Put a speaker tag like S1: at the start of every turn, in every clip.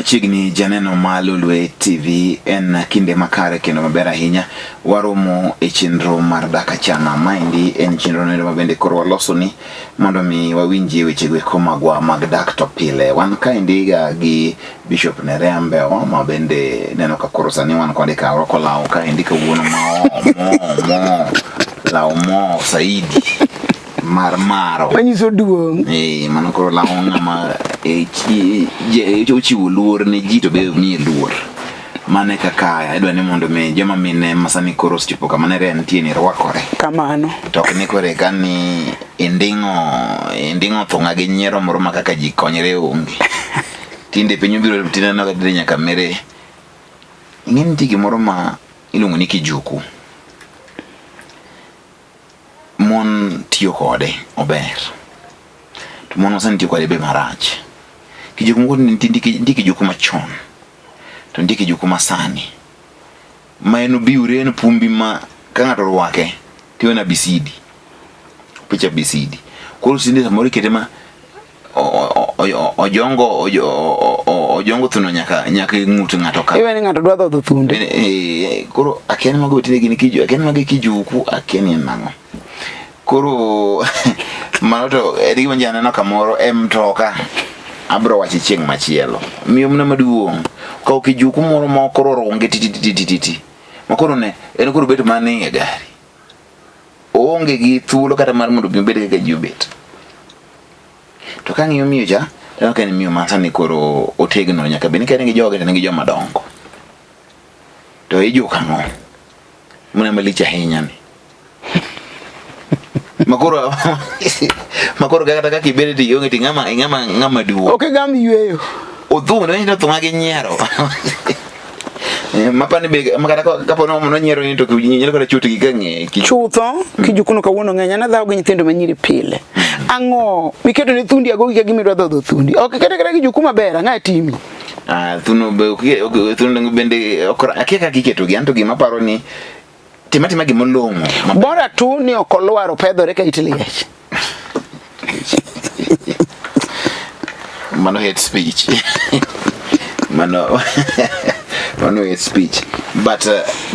S1: Machiegni janeno ma Lolwe TV en kinde makare kendo maber ahinya. Waromo e chenro mar Dak Achana. Maendi en chenro noendo ma bende koro waloso ni mondo mi wawinjie wechego eko magwa mag dak to pile. Wan kaendi ga gi Bishop Nerea Mbewa ma bende neno ka koro sani wan kode ka orwako law kaendi kawuono ma mo mo law mo saidi mar maro.
S2: Manyiso duong'.
S1: Eh, mano koro law ng'ama eh, ochiwo luor ne ji to be miye luor. Mano e kaka idwa ni mondo mi joma mine ma sani koro osechopo kama ne nitie ni rwakore.
S2: Kamano.
S1: To ok ni koro eka ni inding'o inding'o thung'a gi nyiero moro ma kaka ji konyre onge. Tinde piny obiro tineno ka tinde nyaka mere ing'e nitie gimoro ma iluongo ni kijuku. Mon tiyo kode ober. To mon masani tiyo kode be marach. Kijuku moko nitie kijuku machon to nitie kijuku masani ma en obiwre en pumbi ma ka ng'ato orwake to en abisidi. Picha abisidi. Koro tinde samoro ikete ma ojongo ojongo thuno nyaka nyaka e ng'ut ng'ato ka.
S2: Iwe ni ng'ato dwa dhodho thunde.
S1: Eh, koro akia ni mago tinde gin kiju, akia ni mago kijuku, akia ni en nang'o. Koro mano to en gima ji aneno kamoro e mtoka abro wache chieng' machielo. Miyo mna maduong' kawo kijuku moro ma koro orunge tititititi ma koro ne en koro bet mana e gari. Oonge gi thuolo kata mar mondo obed kaka ji obet. To kang'iyo miyo cha, to aneno ka en miyo ma sani koro otegno nyaka bed ni ka en gi joge to en gi joma dongo. To ijuk ang'o? Mano ema lich ahinya ni. Makoro makoro kata kaka ibede to ionge to ing'ama ing'ama ng'ama duong'.
S2: Ok igam yueyo.
S1: Odhung' ne to thung'a gi nyiero. Eh, mapani be makata kapo ni nonyiero ni to nyalo kata chot gi ka ng'e.
S2: Chutho kijukuno kawuono ng'eny an adhawo gi nyithindo ma nyiri pile. Ang'o miketo ne thundi agogi ka gima idwa dhodho thundi. Ok ikete kata kijuku maber ang'a timi.
S1: Ah, thuno be thuno bende ok akia kaka iketo gi anto gima paro ni tima tima gima long'o.
S2: Bora tu ni ok olwar opedhore ka it liech.
S1: Mano hate speech. Mano mano hate speech. But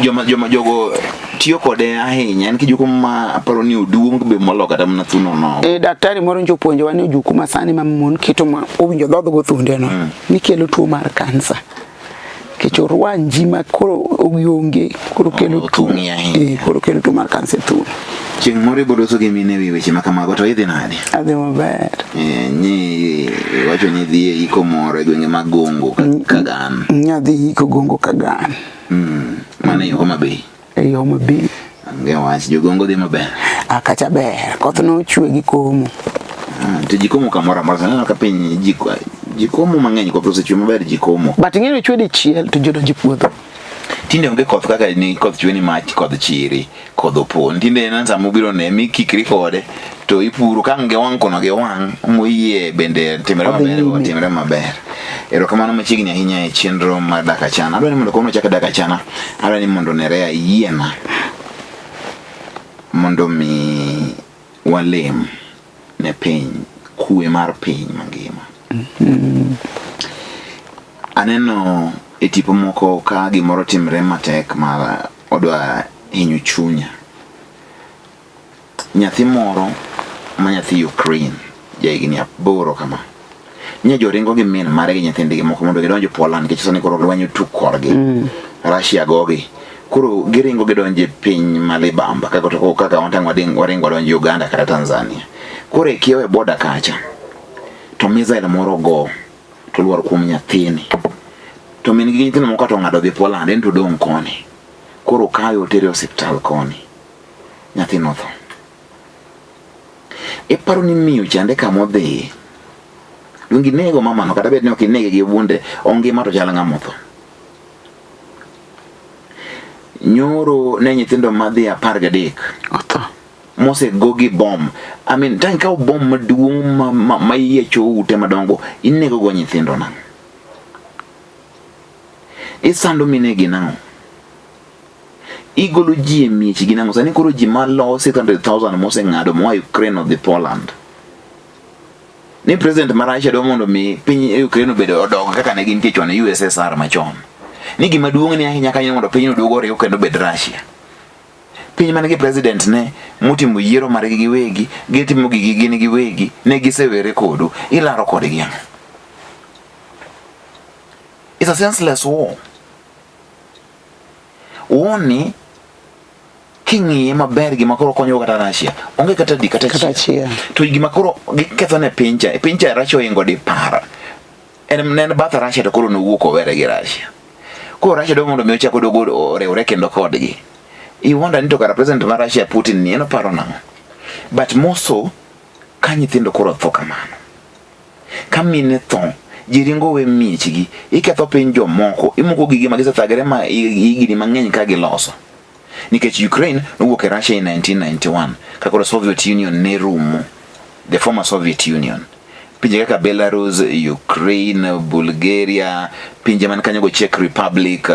S1: joma joma jogo tiyo kode ahinya en kijuko ma aparo ni oduong' be molo kata mana thuno no.
S2: E daktari moro njo puonjowa ni ojuku ma sani ma mon keto ma owinjo dhodh go thunde no ni kelo tuo mar kansa. Nikech orwanji ma koro onge koro kelo
S1: Oh,
S2: tuo.
S1: thung'i ahinya.
S2: Eh, koro kelo tuo mar kansa e thuno.
S1: Chieng' moro ibiro loso gi mine ewi weche ma kamago to idhi nade?
S2: Adhi maber.
S1: Eh, nyi iwacho ni idhi e iko moro e gwenge mag Gongo Kagan.
S2: Nyadhi iko Gongo Kagan.
S1: Mano e Homa Bay.
S2: E Homa Bay.
S1: Onge wach, jogongo dhi maber.
S2: Ah, kacha ber. Koth nochwe gi komo.
S1: Ah, to ji komo kamoro amora. Aneno ka piny ji ji komo mang'eny koth osechwe maber ji komo.
S2: But ing'eyo chwe dichiel to ji odonjo e puodho.
S1: Tinde onge koth kaka ni koth chwe ni mach koth chiri koth opon. Tinde en sama obiro ne mikikri kode to ipuro ka ang' gi wang' kono gi wang' moyie bende timre maber timre maber. Erokamano machiegni ahinya e chenro mar Dak Achana. Adwa ni mondo kawuono chak Dak Achana, adwa ni mondo Nerea yiena mondo mi walem ne piny, kwe mar piny mangima. Aneno e tipo moko ka gimoro timre matek ma odwa hinyo chunya. Nyathi moro ma nyathi Ukraine ja higni 8 kama. Nye joringo gi min mare gi nyithindgi moko mondo gidonj Poland nikech sani koro lweny otuk korgi. Russia gogi. Koro giringo gidonjo e piny ma libamba kaka to kaka wan tang' waringo wadonjo Uganda kata Tanzania. Koro e kiewo e boda kacha to missile moro go to lwar kuom nyathini. To min gi nyithindo moko to ong'ado dhi Poland en to odong' koni. Koro okawe otere e osiptal koni. Nyathino otho. Iparo ni miyo chande kama odhi. Donge inego mamano kata bed ni ok inege gi bunde, ongima to chal ng'ama otho. Nyoro ne nyithindo madhi 13
S2: otho
S1: mosego gi bom. I mean, tang' ikawo bom maduong' ma, ma, ma yiecho ute madongo, inego go nyithindo nang'o? Isando minegi nang'o? Igolo ji e miechgi nang'o? Sani koro ji malo 600,000 moseng'ado moa Ukraine odhi Poland. Ni president ma Russia dwa mondo mi piny Ukraine obed odog kaka ne gintie chon USSR machon. Ni gima duong' ni ahinya kanyo mondo pinyno oduog oriw kendo obed Russia. Piny man gi president ne motimo yiero margi giwegi, gitimo gigi gin giwegi, ne gisewere kodu, ilaro kodgi ang'o? It's a senseless war. War ni king'iye maber gima koro konyo kata Russia onge kata di kata
S2: achiel.
S1: To gima koro giketho ne piny cha, piny cha Russia oingo dipar. En ne en bath Russia to koro nowuok owere gi Russia. Koro Russia dwa mondo mi ochak oduog oriwre kendo kodgi. I wonder ni to kara president mar Russia Putin ni en oparo nang'o? But more so ka nyithindo koro tho kamano. Ka mine tho, ji ringo we miechgi, iketho piny jomoko, imuko gigi ma gisethagre ma higni mang'eny ka giloso. Nikech Ukraine nowuok e Russia in 1991, ka koro Soviet Union ne rumo, the former Soviet Union. Pinje kaka Belarus, Ukraine, Bulgaria, pinje man kanyo go Czech Republic,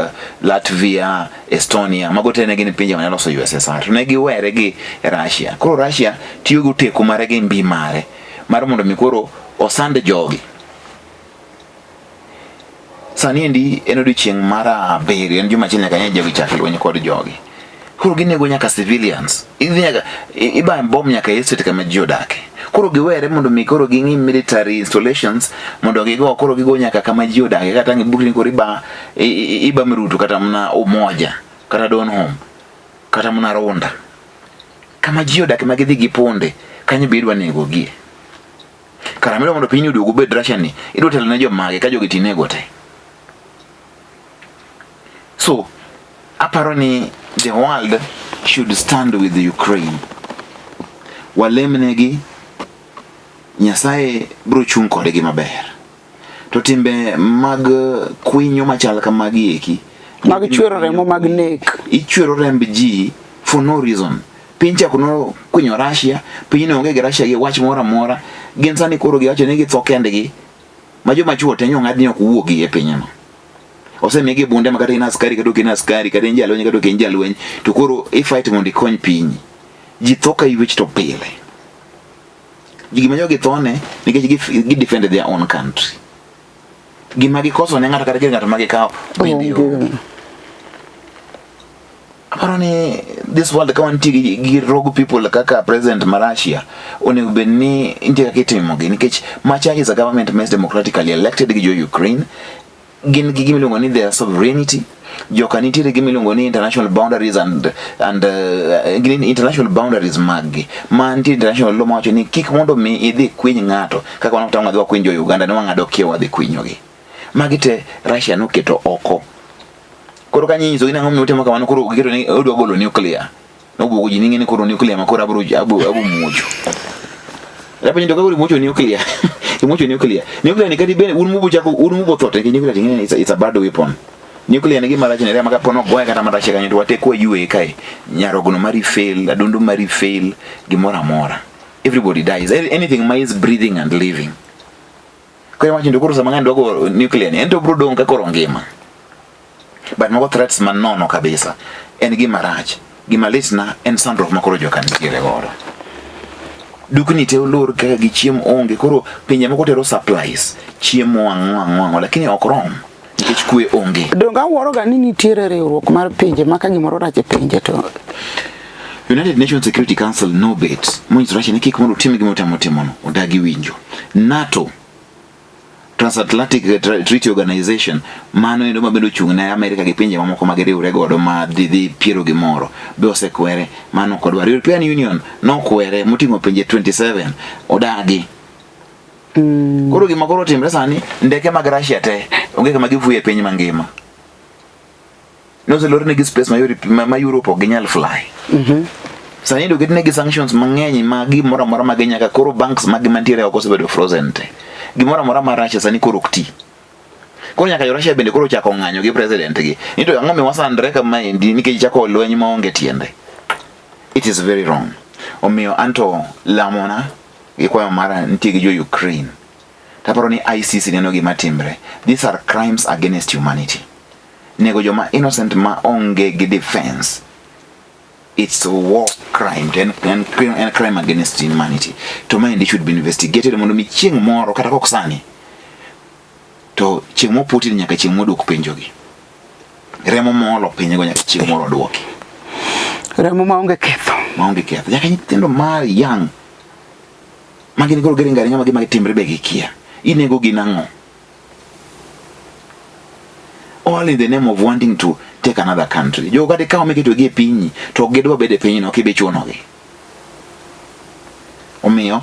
S1: Latvia, Estonia, mago te ne gin pinje mane loso USSR. To ne giwere gi Russia. Koro Russia tiyo gi oteku mare gi mbi mare mar mondo mi koro osand jogi. Sani endi en odiochieng' mar abiriyo, en juma achiel nyaka ne jogi chak lweny kod jogi. Koro ginego nyaka civilians. Idhi nyaka ibayo bom nyaka e estate kama ji odake. Koro giwere mondo mi koro ging'i military installations mondo gigo koro gigo nyaka kama ji odake kata ng'i koro iba iba Mrutu kata mana Umoja kata Donholm kata mana Runda. Kama ji odake ma gidhi giponde kanyo be idwa negogie. Kara midwa mondo piny oduog obed Russia ni, idwa telo ne jomage ka jogi tinego te. So, aparo ni the world should stand with Ukraine. Walemnegi, Nyasaye biro chung' kodgi maber. To timbe mag kwinyo machal kamagi eki
S2: mag chwero remo mag nek,
S1: ichwero remb ji for no reason. Piny chako no kwinyo Russia, piny no onge gi Russia gi wach moro amora. Gin sani koro giwacho ni githo kendgi, ma joma chuo te nyong'ad ni ok wuogi e pinyno. Osemigi bunde ma kata in askari kata ok in askari, kata in jalweny kata ok in jalweny, to koro i fight mondo ikony pinyi. Ji tho ka ywech to pile. Gima jogi thone nikech gi defend their own country. Gima gikoso ne ng'ato kata gir ng'ato ma gikawo bende onge. Aparo ni this world ka wantie gi rogue people kaka president ma Russia onego bed ni nitie kaka itimogi nikech macha is a government ma is democratically elected gi jo Ukraine gin gi gima iluongo ni their sovereignty joka nitiere gima iluongo ni international boundaries and gin international boundaries mag-gi ma nitie international law mawacho ni kik mondo mi idhi kwiny ng'ato kaka wan tang' wadhi wakwiny jo Uganda ne wang'ado kiewo wadhi kwinyogi magi te Russia noketo oko koro ka nyiso ni ang'o miyo utimo kamano koro giketo ni odwa golo nuclear nobuogo ji ning'e ni koro nuclear ma koro abro abro abro muocho Rapenjo to ka koro imuocho nuclear imuocho nuclear nuclear ni kati bende un mubo chako un mubo tho to nikech nuclear ting'e ni it's a bad weapon nuclear ni gima rach ne ma kapo nogoye kata marach kanyo to wate kwa yue kae nyarogno mari fail adundo mari fail gimoro amora everybody dies anything ma is breathing and living koro iwacho ni to koro sama ng'ani dwa go nuclear ni en to obiro dong' ka koro ngima but mago threats manono kabisa en gima rach gima litna en sandruok ma koro joka nitiere godo dukni te olor kaka gi chiemo onge koro pinje moko tero supplies chiemo ang'o ang'o ang'o lakini ok rom nikech kwe onge
S2: Donge awuoro ga ni nitiere riwruok mar pinje ma ka gimoro rach e pinje to
S1: United Nations Security Council nobet monyiso Russia ni kik mondo otim gima otemo timono odagi winjo NATO Transatlantic Treaty Organization mano endo ma bende ochung' ne Amerika gi pinje mamoko ma giriwre godo ma dhi dhi piero gimoro be osekwere mano ok odwar European Union nokwere moting'o pinje 27 odagi koro gima koro timre sani ndeke mag Russia te onge kama gifuyo e piny mangima noselornegi space ma, Europe, ma Europe ok ginyal fly sani to oketnegi sanctions mang'eny ma gimoro amora ma ginyaka koro banks mag mantiere oko osebedo frozen te gimoro amora mar Russia sani koro ok ti koro nyaka jo Russia bende koro ochako ng'anyo gi president gi ni to ang'o mi wasandre kama endi nikech chako lweny maonge tiende it is very wrong omiyo anto lamona gi kwayo mara nitie gi jo Ukraine taparo ni ICC neno gima timre these are crimes against humanity nego joma innocent ma onge gi defense. It's a war crime, to en crime against humanity. To maendi should be investigated mondo mi chieng' moro kata kok sani to chieng' mo Putin nyaka chieng' moduok penjogi. Remo moolo pinygo nyaka chieng' moro oduoki.
S2: Remo maonge ketho.
S1: Maonge ketho. Nyaka nyithindo ma young ma gin koro giringo aringa ma gima gitimre be gikia. Inego gi nang'o? All in the name of wanting to take another country. Jogo kata ikawo miketogi e pinyi to ok gidwa bedo e pinyno ok ibi chunogi. Omiyo,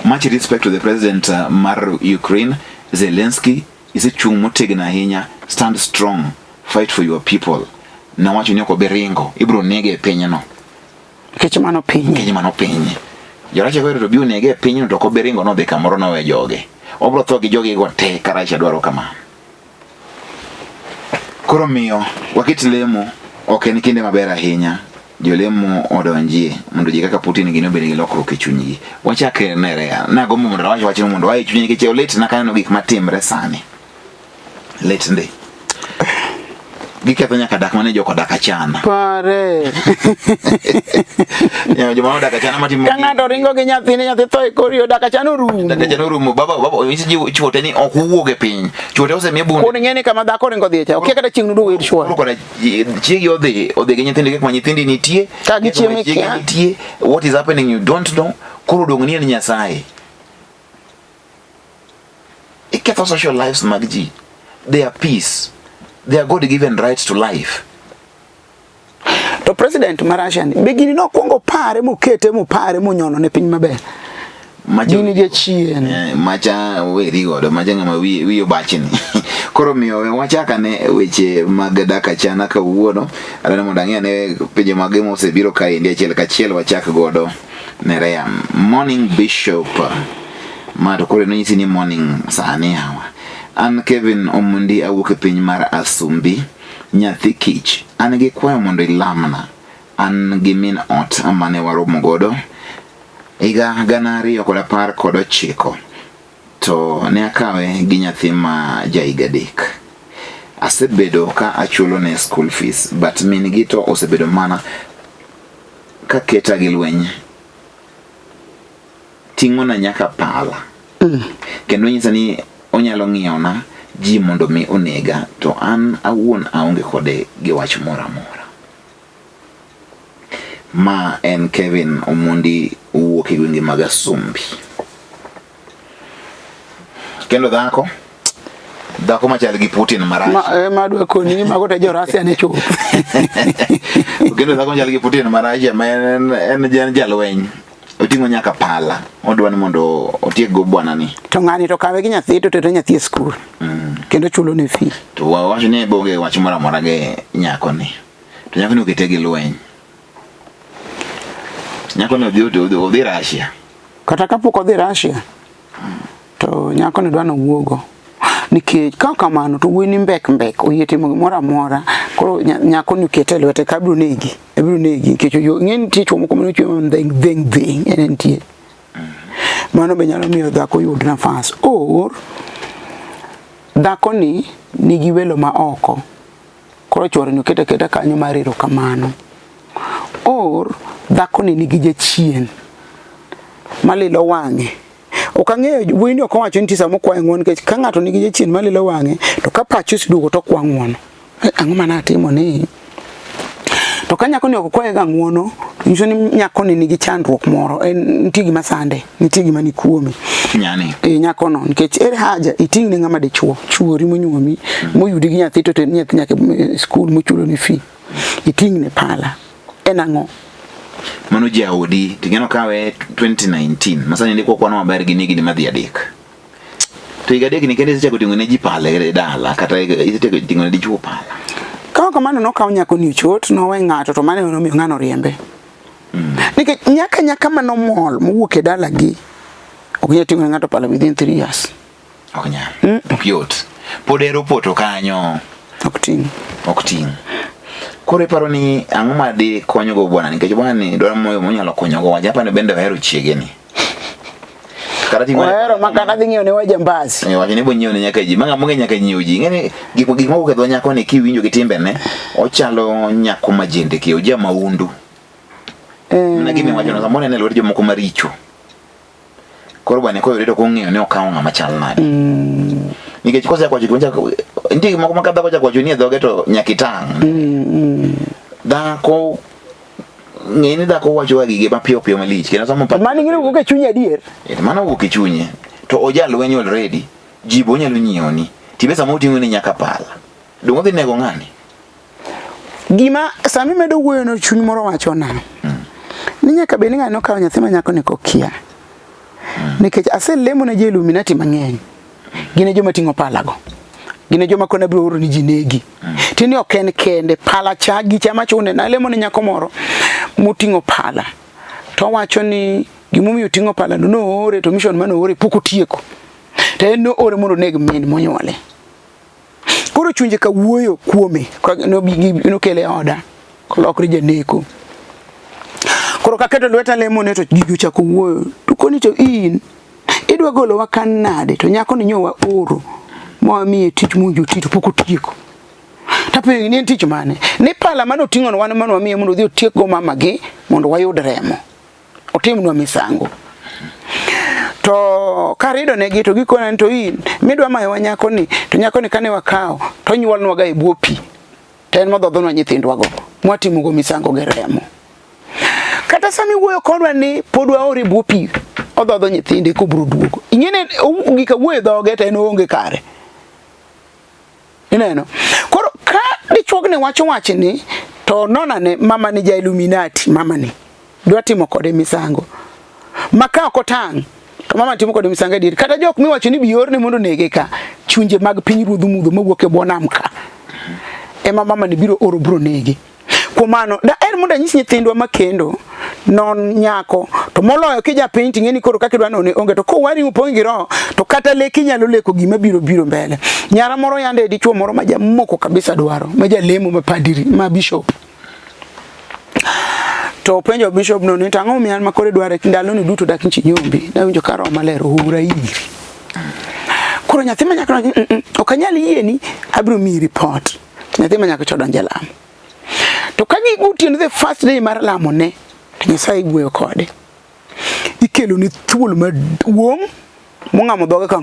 S1: much respect to the president mar Ukraine, Zelensky, isechung' motegno ahinya, stand strong, fight for your people. Nowacho ni ok obi ringo, ibiro nege e pinyno.
S2: Nikech mano pinye.
S1: Nikech mano pinye. Joracha kohero to bi onege e pinyno to ok obi ringo nodhi kamoro nowe joge. Obiro tho gi joge go te ka Russia dwaro kamano. Koro miyo waket lemo ok en kinde maber ahinya. Jolemo odonjie mondo ji kaka Putin gini obed gi lokruok e chunygi. Wachak nere, nagombo mondo awach wachno mondo oa e chunya nikech olitna kaneno gik matimre sani. Lit ndi. Giketho nyaka dak mane jok odak achana.
S2: Pare.
S1: Ya joma odak achana matimo.
S2: Ka ng'ato ringo gi nyathine, nyathi tho e kor yo, dak achana orumo.
S1: Dak achana orumo. Baba, baba, onyisi ji chwo te ni ok uwuog e piny. Chwo te osemiye bunde.
S2: Koro ing'e ni kama dhako oringo dhiye cha, okia kata chieng' noduog ir chwore.
S1: Koro koda chiegi odhi gi nyithindo kuma nyithindi nitie.
S2: Ka gichiemo
S1: chiegi
S2: ikia.
S1: nitie. What is happening you don't know. Koro odong' ni en Nyasaye. Iketho social lives mag ji. Their peace. Their God given right to life.
S2: To president ma Russia ni, be gini nokwongo pare mokete mopare monyono ne piny maber. Gini jachien.
S1: Macha weri godo, macha ng'ama wiye obachni. Koro miyo wachak ane weche mag dak achana kawuono. Aneno mondo ang'i ane penjo mage mosebiro kaendi achiel kachiel wachak godo. Nerea, morning Bishop. Ma to koro nonyisi ni morning sani hawa. An Kevin Omondi awuok e piny mar Asumbi, nyathi kich. An gi kwayo mondo ilamna. An gi min ot mane waromo godo higa 2019 to ne akawe gi nyathi ma ja higa 3. Asebedo ka achulo ne school fees but min gi to osebedo mana ka keta gi lweny ting'ona nyaka pala. Kendo nyisa ni onyalo ng'iewona ji mondo mi onega to an awuon aonge kode gi wach moro amora. Ma en Kevin Omondi owuok e gwenge mag Asumbi. Kendo dhako dhako machal gi Putin marach.
S2: Ma adwa koni ni mago te jo Russia ne chuth.
S1: Kendo dhako machal gi Putin marach ma en jalweny. Oting'o nyaka pala. Odwa ni mondo otiek go bwana ni.
S2: To ng'ani to kawe gi nyathi to tere nyathi e skul. Kendo chulo ne fee.
S1: To wawacho ni bonge wach moro amora gi nyako ni. To nyako ni okete gi lweny. Nyako ni odhi Russia.
S2: Kata kapok odhi Russia to nyako ni dwa nowuogo. Nikech ka kamano to wuoyi ni mbek mbek oyie timo gimoro amora. Koro nyako ni okete e lwete ka abiro negi. Abiro negi nikech ing'e nitie chwo moko mane ochwe ma dheng dheng dheng en entie. Mano be nyalo miyo dhako yud nafas. Or dhako ni nigi welo ma oko. Koro chwore ni okete aketa kanyo mar erokamano. Or dhako ni nigi jachien malilo wang'e. Ok ang'eyo wuoyi ni ok owacho ni nitie sama okwaye ng'uono nikech ka ng'ato nigi jachien malilo wang'e to ka pache oseduogo to okwa ng'uono. Ang'o mane atimo ni? To ka nyako ni ok okwaye ga ng'uono to nyiso ni nyako ni nigi chandruok moro, en nitie gima sande, nitie gima ni kuome.
S1: Nyani.
S2: Nyako no nikech ere haja iting' ne ng'ama dichuo, chuori monyuomi, moyudi gi nyathi to ter nyathi nyaka e skul mochulo ni fee. Iting' ne pala. En ang'o?
S1: Mano jaodi, ting'eno kawe 2019, masani ndiko kwano maber gi higni madhi 3. To higa 3 ni kende isechako ting'o ne ji pala e dala, kata isechako ting'o ne dichuo pala.
S2: Ka ok kamano nokaw nyako ni ochot, nowe ng'ato to mano nomiyo ng'ano riembe. Nikech nyaka manomol mowuok e dalagi, ok nyal ting'o ne ng'ato pala within 3 years.
S1: Ok nyal. Ok yot. Pod ero poto kanyo.
S2: Ok ting'.
S1: Ok ting'. Koro iparo ni ang'o ma di konyogo bwana nikech bwana ni dwaro moyo monyalo konyogo wach apani bende ohero chiege ni. Kata ting'o
S2: Ohero ma kata dhi ng'iewo ne wajambazi.
S1: Wacho ni bonyiewo ne nyaka ji. Manga monge nyaka nyiewo ji. Ing'e ni gik moko ketho nyako ni kiwinjo gi timbene, ochalo nyako ma jendeke, oja maundu. Mana gima iwachono samoro en e lwet jomoko maricho. Koro bwana koyude to kong'eyo ni okawo ng'ama chal nade. Nikech kosechako wacho gima chako nitie gik moko ma ka dhako ochako wacho ni e dhoge to nyaka itang'. Dhako ng'e ni dhako wacho ga gige mapiyo piyo malich kendo sama
S2: Mano ing'e ni wuok e chunye adier.
S1: Eh, mano wuok e chunye to ojalweny already ji be onyalo nyiewoni tibe sama oting'o ni nyaka pala donge odhi nego ng'ani
S2: Gima sama imedo wuoyo no chuny moro wachona. Ni nyaka bed ni ng'ani nokawo nyathi ma nyako ni kokia. Nikech aselemo ne jo Illuminati mang'eny. Gin e joma ting'o palago. Gin e joma kona biro oro ni ji negi. Tini ok en kende, pala cha gicha machune. Nalemo ne nyako moro moting'o pala. To owacho ni gimomiyo oting'o pala no noore to mission mane oore pok otieko. To en noore mondo oneg min monyuole. Koro chunje ka wuoyo kuome, nokele e oda, kolokre janeko. Koro kaketo lweta lemone to gigi ochako wuoyo. To koni to in, idwa golowa kan nade? To nyako ni nyowa oro, mawamiye tich mowinjo oti to pok otieko. Tapenjo ni en tich mane? Ni pala mane oting'ono wan mane wamiye mondo odhi otiekgo mamagi mondo wayud remo. Otimnwa misango. To karido negi to gikona ni to in midwa mayowa nyakoni to nyakoni kane wakawo to onyuolnwaga e bwo pi to en modhodhonwa nyithindwago mwatimogo misango gi remo. Kata sama iwuoyo kodwa ni pod waore e bwo pi odhodho nyithinde kobro duogo. Ing'e ni gika wuoyo e dhoge to en oonge kare. Ineno? Koro ka dichuogni wacho wachni to nonane mama ni ja Illuminati mama ni dwa timo kode misango. Ma ka ok otang' to mama timo kode misango adier. Kata jok miwacho ni bi orne mondo onege ka chunje mag piny ruodh mudho mawuok e bwo nam ka ema mama ni biro oro biro nege. Kuom mano, daher mondo anyis nyithindwa makendo non nyako to moloyo kijapiny ting'e ni koro kaka idwa none onge to kowari mopong' gi roho to kata lek inyalo leko gima biro biro mbele. Nyara moro yande dichuo moro ma jamoko kabisa dwaro ma jalemo ma padiri ma bishop. To openjo bishop no ni to ang'o momiyo an ma koro idware ndalo ni duto dak nchi nyombi nawinjo ka roho maler oora iri. Koro nyathi ma nyako mm -mm, ok anyal yieni abiro miyi report. Nyathi ma nyako cha odonjo e lamo. To ka gotieno the first day mar lamo ne, to Nyasaye wuoyo kode. Ikelo ne thuol maduong' mong'amo dhoge ka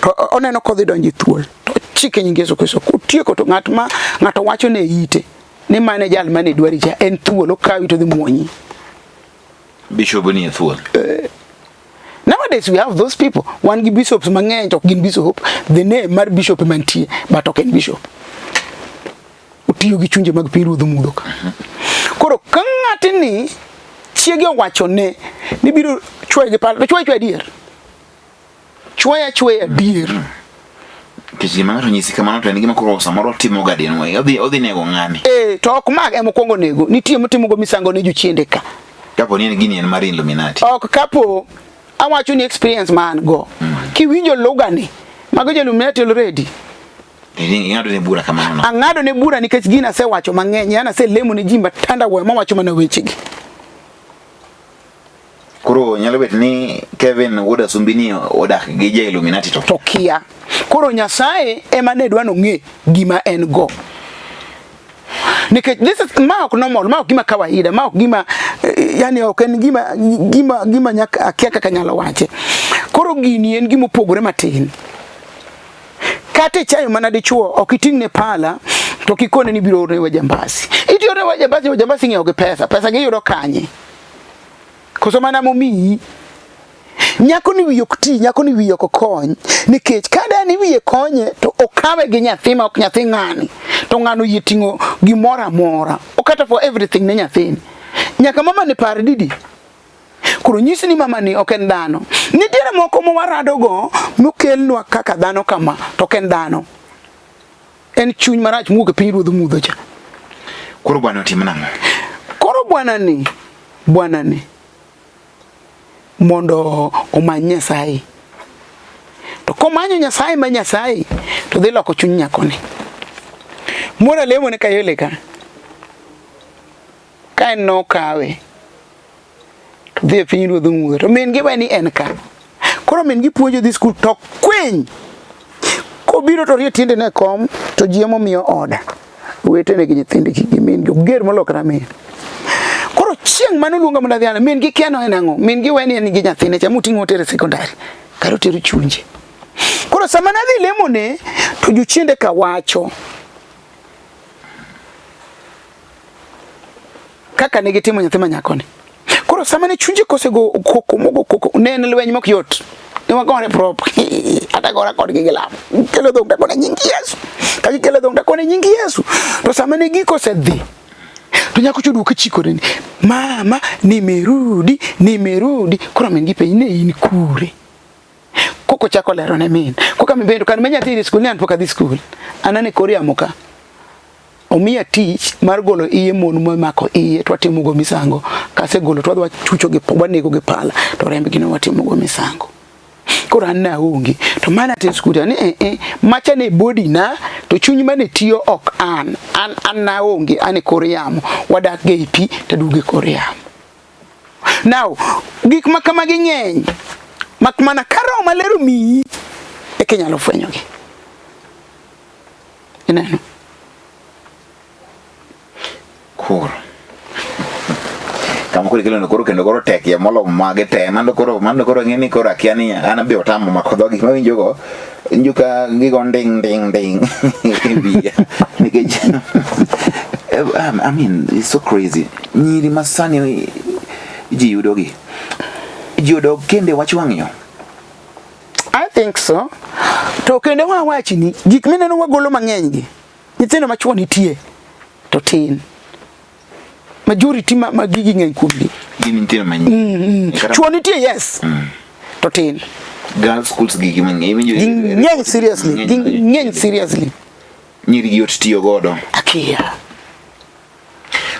S2: to oneno kodhi donjo e thuol to ochike nying Yesu Kristo kotieko to ng'at ma ng'ato wacho ne ite ni mane jal mane dwari cha en thuol okawi to dhi muonyi.
S1: Bishop ni e thuol.
S2: Nowadays we have those people. Wan gi bishops mang'eny to ok gin bishop. The name mar bishop ema nitie but ok en bishop. Otiyo gi chunje mag piny ruodh mudho ka. Koro ka ng'atni chiege owachone ni biro chwoye gi pala to chwoye chwoye adier. Chwoye achwoya adier.
S1: Nikech gima ng'ato nyisi kamano to en gima koro samoro timo ga dinwoya. Odhi odhi nego ng'ani.
S2: Eh, to ok mag ema okwongo nego. Nitie motimogo misango ne jochiende ka.
S1: Kapo ni en gini en mar Illuminati.
S2: Ok kapo awacho ni experience ma an go. Kiwinjo lugha ni, mago jo Illuminati already.
S1: Ing'ado ne bura kamano no.
S2: Ang'ado ne bura nikech gini asewacho mang'eny, an aselemo ne ji matanda wuoyo mawacho mana wechegi.
S1: Koro nyalo bet ni Kevin wuod Asumbi ni odak gi ja Illuminati to.
S2: To kia. Koro Nyasaye ema ne dwa nong'e gima en go. Nikech this is ma ok normal, ma ok gima kawaida, ma ok gima yani ok en gima gima gima nyaka akia kaka nyalo wache. Koro gini en gima opogore matin. Kata ichayo mana dichuo ok iting'ne pala to kikone ni biro orne wajambasi. Itiyo ne wajambasi, wajambasi ng'iewo gi pesa, pesa giyudo kanye? Koso mana momiyi? Nyako ni wiye ok ti, nyako ni wiye ok kony. Nikech ka da ni wiye konye to okawe gi nyathi ma ok nyathi ng'ani. To ng'ano oyie ting'o gimoro amora. Okata for everything ne nyathini. Nyaka mama ni par didi. Koro nyisi ni mama ni ok en dhano. Nitiere moko ma waradogo mokelnwa kaka dhano kama to ok en dhano. En chuny marach mowuok e piny ruodh mudho cha.
S1: Koro bwana otim nang'o?
S2: Koro bwana ni, bwana ni mondo omany Nyasaye. To komanyo Nyasaye ma Nyasaye to dhi loko chuny nyakoni. Mora lemo ne Kayole ka. Ka en nokawe to dhi e piny ruodh mudho to min gi we ni en ka. Koro min gi puonjo dhi skul to kwiny. Kobiro to rie tiendene e kom to ji ema omiyo oda. Owetene gi nyithindgi gi min gi oger molokre min. Koro Chieng' mane oluonga mondo adhi min gi kia no en ang'o? Min gi weni en gi nyathine cha moting'o otere sekondari. Kar otero chunje. Koro sama nadhi lemone to jochiende ka wacho kaka ne gitimo nyathi ma nyakoni. Koro sama ne chunje kosego koko mogo koko ne en lweny mok yot. Ne wagore prop. Atagora kodgi gi lamo. Kelo dhok takone nying Yesu. Ka gikelo dhok takone nying Yesu. To sama ne giko osedhi to nyako cha oduogo chikore ni mama nimerudi nimerudi. Koro min gi penj ne in kure? Koko chako lero ne min. Koka min bende kan me nyathi e skul ni an pok adhi skul. An ane kor yamo ka. Omiya tich mar golo iye mon momako iye to watimogo misango. Kasegolo to wadhi wachucho gi wanego gi pala to rembgi no watimogo misango. Koro an naonge to mana te skul ni eh eh macha ne body na to chuny mane tiyo ok an an an naonge an e kor yamo wadak ga e pi to aduogo e kor yamo. Now gik ma kamagi ng'eny mak mana ka roho maler omiyi eka inyalo fwenyogi. Ineno?
S1: Koro kama koro ikelo koro kendo koro tek ya molo mage te mano koro mano koro ng'e ni koro akia ni an be otamo mako dhogi gik mawinjo go winjo ka gigo nding nding nding e wiya nikech I mean it's so crazy nyiri ma sani ji yudogi ji odog kende wach wang' yo
S2: I think so. To kendo wawachni gik mineno wagolo mang'eny gi nyithindo machuo nitie to tin. Majority ma, ma gigi ng'eny kuomgi.
S1: Gin nyithindo ma mm,
S2: mm. Chuo nitie yes. To tin.
S1: Girls schools gi mang'eny
S2: iwinjo ng'eny seriously. Ng'eny seriously.
S1: Nyiri gi yot tiyo godo.
S2: Akia.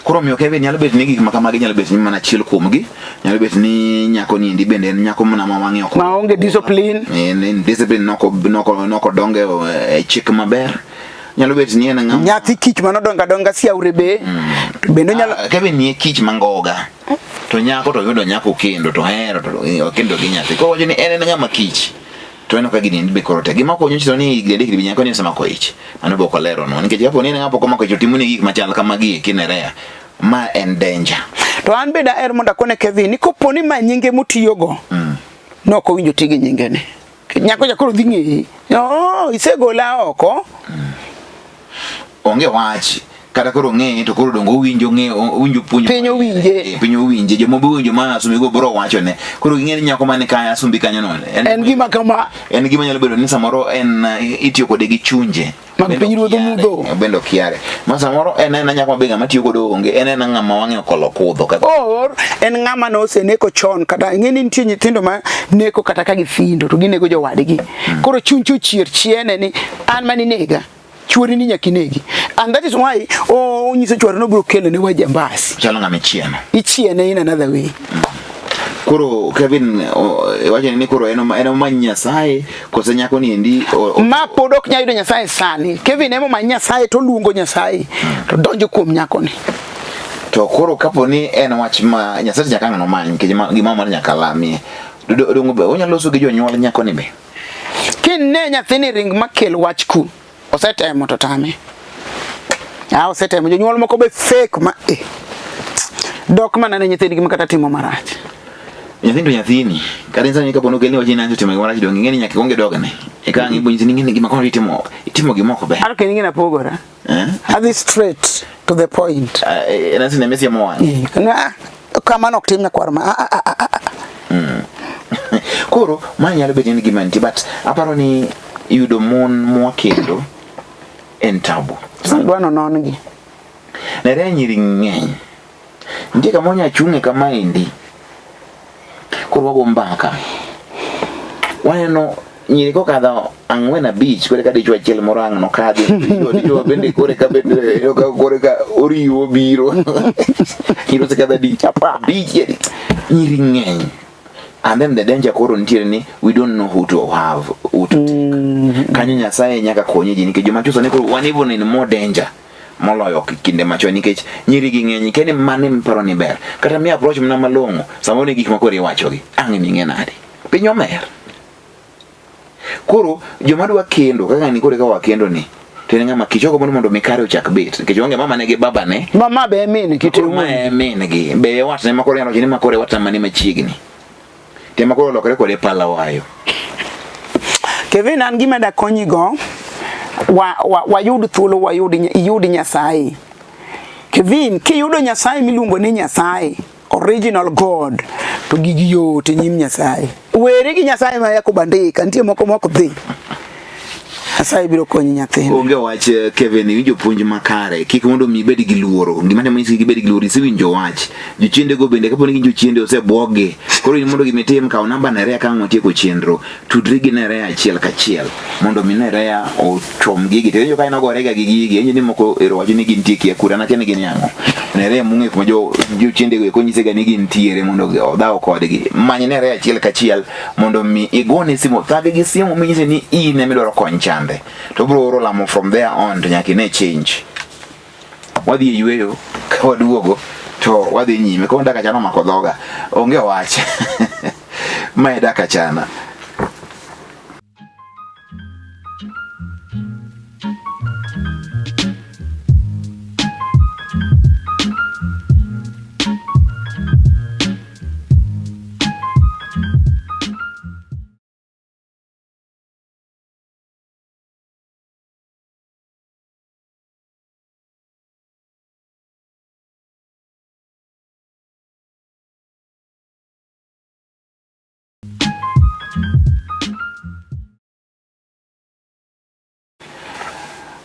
S1: Koro omiyo Kevin nyalo bet ni gik ma kamagi nyalo bet ni mana achiel kuomgi. Nyalo bet ni nyako ni endi bende en nyako mana ma wang'e ok.
S2: Maonge discipline.
S1: En en discipline noko noko noko donge e chik maber. Nyalo bet ni en ng'ama
S2: nyathi kich mano donga donga siaure be. To bende nyalo
S1: Ah, Kevin ni kich mangoga. To nyako to yudo nyako kendo to hero to okendo gi nyathi. Koro wacho ni en en ng'ama kich. To en ka gini be koro tek. Gima konyo nyiso ni higni adek bi nyako ni osemako ich. Mano be ok oleronwa. Nikech kapo ni en ng'ama pok omako ich to timoni gik machal kamagi eki ne rare. Ma en danger.
S2: To an be daher mondo akone Kevin ni kopo ni ma nyinge motiyogo ne ok owinjo ti gi nyingene. Nyako cha koro dhi ng'eyi. Oh, isegola oko.
S1: Onge wach. Kata koro ng'eye to koro dongo owinjo ng'e owinjo puonj.
S2: Piny owinje.
S1: Piny owinje. Joma be owinjo ma Asumbi go bro wachone. Koro ging'e ni nyako mane kaya Asumbi kanyo no.
S2: En gima kama.
S1: En gima nyalo bedo ni samoro en itiyo kode gi chunje.
S2: Mag piny ruodh mudho.
S1: Bende okiare. Ma samoro en en nyako mabe ng'ama tiyo godo onge. En en ng'ama wang'e okolo kudho kaka.
S2: Or en ng'ama noseneko chon kata ing'e ni nitie nyithindo ma neko kata ka githindo to ginego jowadgi. Koro chuny cho chier chiene ni an mane inega. Chuori ni nyaka inegi. And that is why onyiso chuore no biro kelo ne wajambasi.
S1: Chalo ng'ama ichieno.
S2: Ichiene in another way.
S1: Koro Kevin wacho ni koro en omany Nyasaye kose nyako ni endi
S2: ma pod ok nyal yudo Nyasaye sani. Kevin ema omany Nyasaye to luongo Nyasaye to donjo kuom nyakoni.
S1: To koro kapo ni en wach ma Nyasaye nyaka ang' nomany nikech gima mar nyaka lamie. Dongo be onyalo loso gi jonyuol nyakoni be.
S2: Kine nyathini ring makel wach ku. Osetemo to tame. Ah, osetemo. Jonyuol moko be fake ma eh. Dok mana ne nyithindgi ma kata timo marach.
S1: Nyathini to nyathini. Kata sani kapo ni okelni wach ni nanjo timo gima rach donge ing'e ni nyaka ikwong idogne. Eka ang' ibo nyisi ni ing'e ni gima koro itimo itimo gima ok ber.
S2: An ok ing'e napogora.
S1: Eh?
S2: Adhi straight to the point.
S1: En asine misiemo wang'e.
S2: Ah, kamano ok tim nyakwar ma. Ah, ah, ah, ah.
S1: Koro ma nyalo bedo ni gima nitie but aparo ni yudo mon mwakendo en tabu.
S2: Dwa nonon gi.
S1: Nere nyiri ng'eny. Nitie kama onya chung'e kama endi. Koro wago mbaka. Waneno nyiri kokadho ang'wen abich kore ka dichwo achiel moro ang' nokadhi dichwo bende kore ka bende ka kore ka oriwo biro nyiri osekadho adi abich yani nyiri ng'eny and then the danger koro nitiere ni we don't know who to have who to take kanyo Nyasaye nyaka konye ji nikech joma chuso ni koro wan even in more danger moloyo kinde machon nikech nyiri gi ng'eny keni mane miparo ni ber kata mi approach mana malong'o samoro ni gik ma koro iwachogi ang' ning'e nade piny omer koro joma dwa kendo kaka ni koro ka wakendo ni To en ng'ama kich ogombo ni mondo mi kare ochak bet. Nikech onge mamane gi babane.
S2: Mama be min gi
S1: to. Ma e min gi. Be e watne ma koro nyalo wacho ni ma koro e watna mane machiegni. To ema koro olokore kode pala wayo.
S2: Kevin an gima dakonyi go wa, wa, wayud thuolo wayud iyud Nyasaye. Kevin kiyudo Nyasaye miluongo ni Nyasaye original God to gigi yot e nyim Nyasaye. Weri gi Nyasaye ma yako bandika, nitie moko mok dhi. Nyasaye biro konyi nyathini.
S1: Onge wach eh, Kevin, iwinjo puonj makare. Kik mondo mi ibed gi luoro. Gima temo nyisi kik ibed gi luoro, isewinjo wach. Jochiende go bende kapo ni gin jochiende osebwoggi. Koro in mondo gima itim kaw namba Nerea ka ang' watieko chenro. Tudri gi Nerea achiel kachiel mondo mi Nerea ochom gigi. To iwinjo ka en ogorega gi gigi, iwinjo ni moko ero wacho ni gintie kia kure, an akia ni gin ang'o. Nerea mong'e kuma jo jochiende go eko nyisega ni gintiere mondo odhaw kodgi. Many Nerea achiel kachiel mondo mi igone simu, thage gi simu minyise ni in ema idwaro kony chande. To obiro oro lamo from there on to nyaka ine change. Wadhi e yueyo ka waduogo to wadhi nyime. Koro dak achana omako dhoga. Onge wach. Mae dak achana.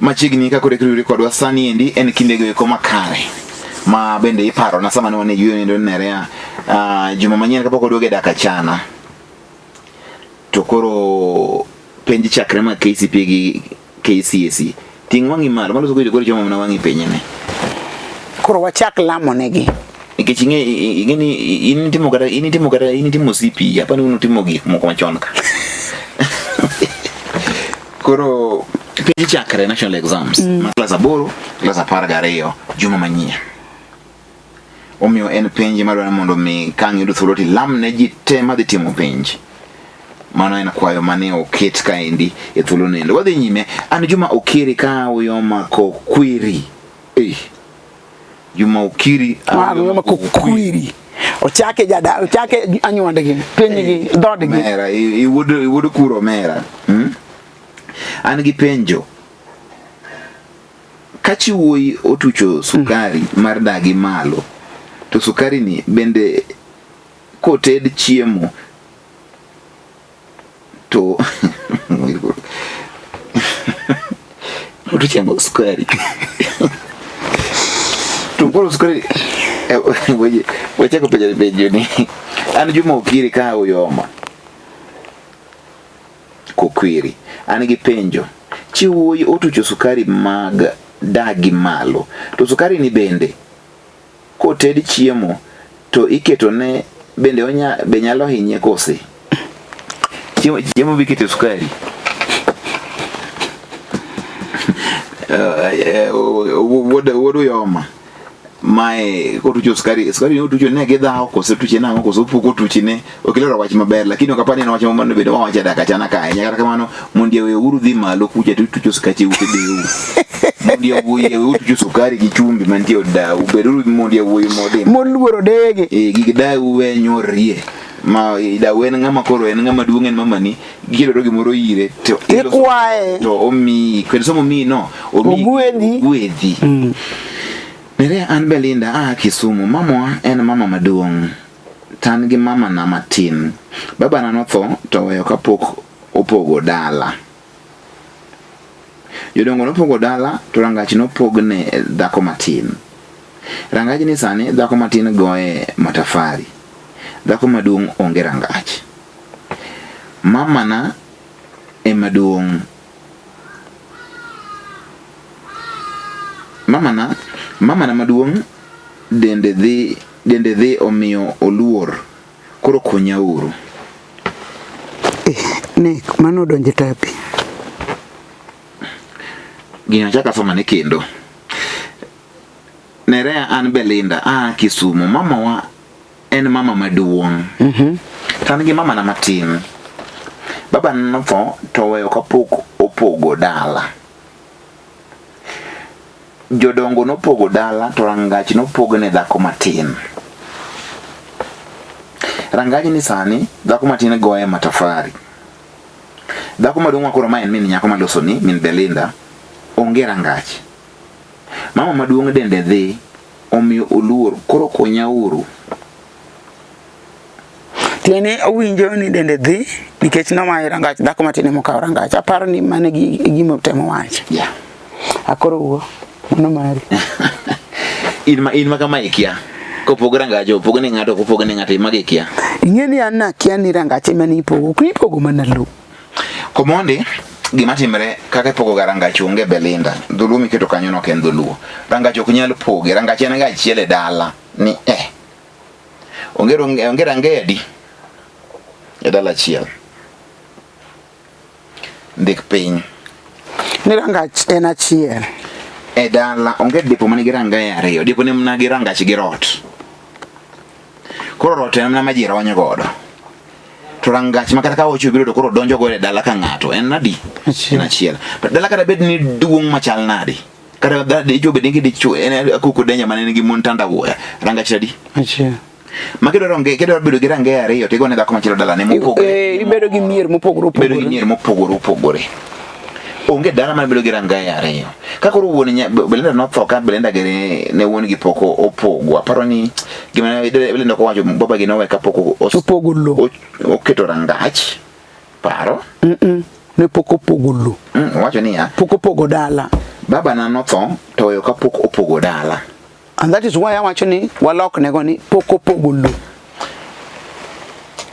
S1: Machiegni ka koro ikriwri kodwa sani endi en kindego eko makare ma bende iparo na sama ne wan e yueyo nindo Nerea juma manyien kapok oduogo e dak achana to koro penj chakre ma KCPE gi KCSE ting' wang'i malo maloso koro koro chomo mana wang'i piny ne
S2: Koro wachak lamo negi.
S1: Nikech ing'e ing'e ni in itimo kata in itimo kata in itimo CPE apani un utimo gik moko machon ka. Koro penj chakre national exams ma klas aboro, klas 12 juma manyien. Omiyo en penj madwaro mondo mi ka ang' iyudo thuolo to ilam ne ji te madhi timo penj. Mano en kwayo mane oket kaendi e thuolo nendo. Wadhi nyime, an Juma Okiri ka Uyoma Kokwiri. Eh. Juma Okiri
S2: Uyoma Kokwiri. Ochake jada, ochake anywandgi, pinygi, dhoodgi.
S1: Mera, iwuod iwuod kuro mera. Hmm? An gi penjo. Ka chi wuoyi otucho sukari mar dagi malo, to sukari ni bende koted chiemo to otucho sukari to koro sukari weche wachako penjo penjo ni an Juma Okiri ka Uyoma Kokwiri an gi penjo chi wuoyi otucho sukari mag dagi malo to sukari ni bende koted chiemo to iketo ne bende onya be nyalo hinye kose chiemo chiemo bikete sukari wuod wuod Uyoma mae kotucho sukari sukari ne otucho ne gidhawo kose otuche nang'o kose opuko otuchi ne ok ilero wach maber lakini ok apar ni en wach mondo bedo wawacho dak achana kae kata kamano mondo yawe uru dhi malo kucha to utucho sukache ute deu mondo yawuoyi yawe utucho sukari gi chumbi mantie od dau beduru mondo yawuoyi modhi
S2: Moluoro dege.
S1: e gig dau we nyorie ma dau en ng'ama koro en ng'ama duong' en mamani gidwaro gimoro ire to
S2: Ikwaye.
S1: to omiyi kendo sama omiyi no omiyi
S2: Ogwedhi.
S1: ogwedhi Nerea an Belinda aa Kisumu. Mamawa en mama maduong' to an gi mama na matin. Babana notho to oweyo kapok opogo dala. Jodongo nopogo dala to rangach nopog ne dhako matin. Rangajni sani dhako matin goye matafari. Dhako maduong' onge rangach. Mamana ema duong'. Mamana, mamana maduong' dende dhi dende dhi omiyo oluor. Koro konya uru.
S2: Eh, Nick, mano odonjo e tapi.
S1: Gini achako asomane kendo. Nerea an Belinda aa Kisumu. Mamawa en mama maduong'. To an gi mamana matin. Baba notho to oweyo kapok opogo dala. Jodongo nopogo dala to rangach nopog ne dhako matin. Rangajni sani dhako matin goye matafari. Dhako maduong' ma koro ma en min nyako maloso ni, min Belinda, onge rangach. Mama maduong' dende dhi, omiyo oluor, koro konyauru.
S2: Tiende ni owinjo ni dende dhi nikech nomaye rangach, dhako matin ema okawo rangach. Aparo ni mano e gima otemo wacho.
S1: Yeah.
S2: Akoro wuo, mano mari.
S1: In ma kama ikia. Kopog rangach, opog ne ng'ato, ok opog ne ng'ato, mago ikia.
S2: Ing'e ni an nakia ni rangach ema nipogo, ok nipogo mana lowo.
S1: Komondi, gima timre kaka ipogo ga rangach onge Belinda. Dholuo miketo kanyo no ok en dholuo. Rangach ok nyal poge, rangach en ga achiel e dala ni eh. Onge onge rangeye adi e dala achiel. Ndik piny.
S2: Ni rangach en achiel.
S1: E dala onge dipo manigi rangeye ariyo, dipo ni mana gi rangach gi rot. Koro rot en mana ma ji rony godo. To rangach ma kata ka ocho biro to koro donjo godo e dala ka ng'ato en adi? En achiel. But dala kata bed ni duong' machal nade? Kata dichwo bed ni dichwo en akoko denya mane nigi mon tandawuoya. Rangach adi?
S2: Achiel.
S1: Ma kidwaro range kidwaro bedo gi rangeye ariyo to igone dhako machielo dalane mopogore.
S2: Eh, ibedo gi mier mopogore opogore.
S1: Ibedo gi mier mopogore opogore. Onge dala ma bedo gi rangeye ariyo. Ka koro wuon Belinda notho ka Belinda gi ne wuon gi pok opogo. Aparo ni gima ne Belinda ok owacho baba gi nowe kapok
S2: opogo lowo.
S1: Oketo rangach. Paro?
S2: Ne pok opogo lowo.
S1: Owacho niya.
S2: Pok opogo dala.
S1: Baba na notho to oweyo kapok opogo dala.
S2: And that is why awacho ni walok nego ni pok opogo lowo.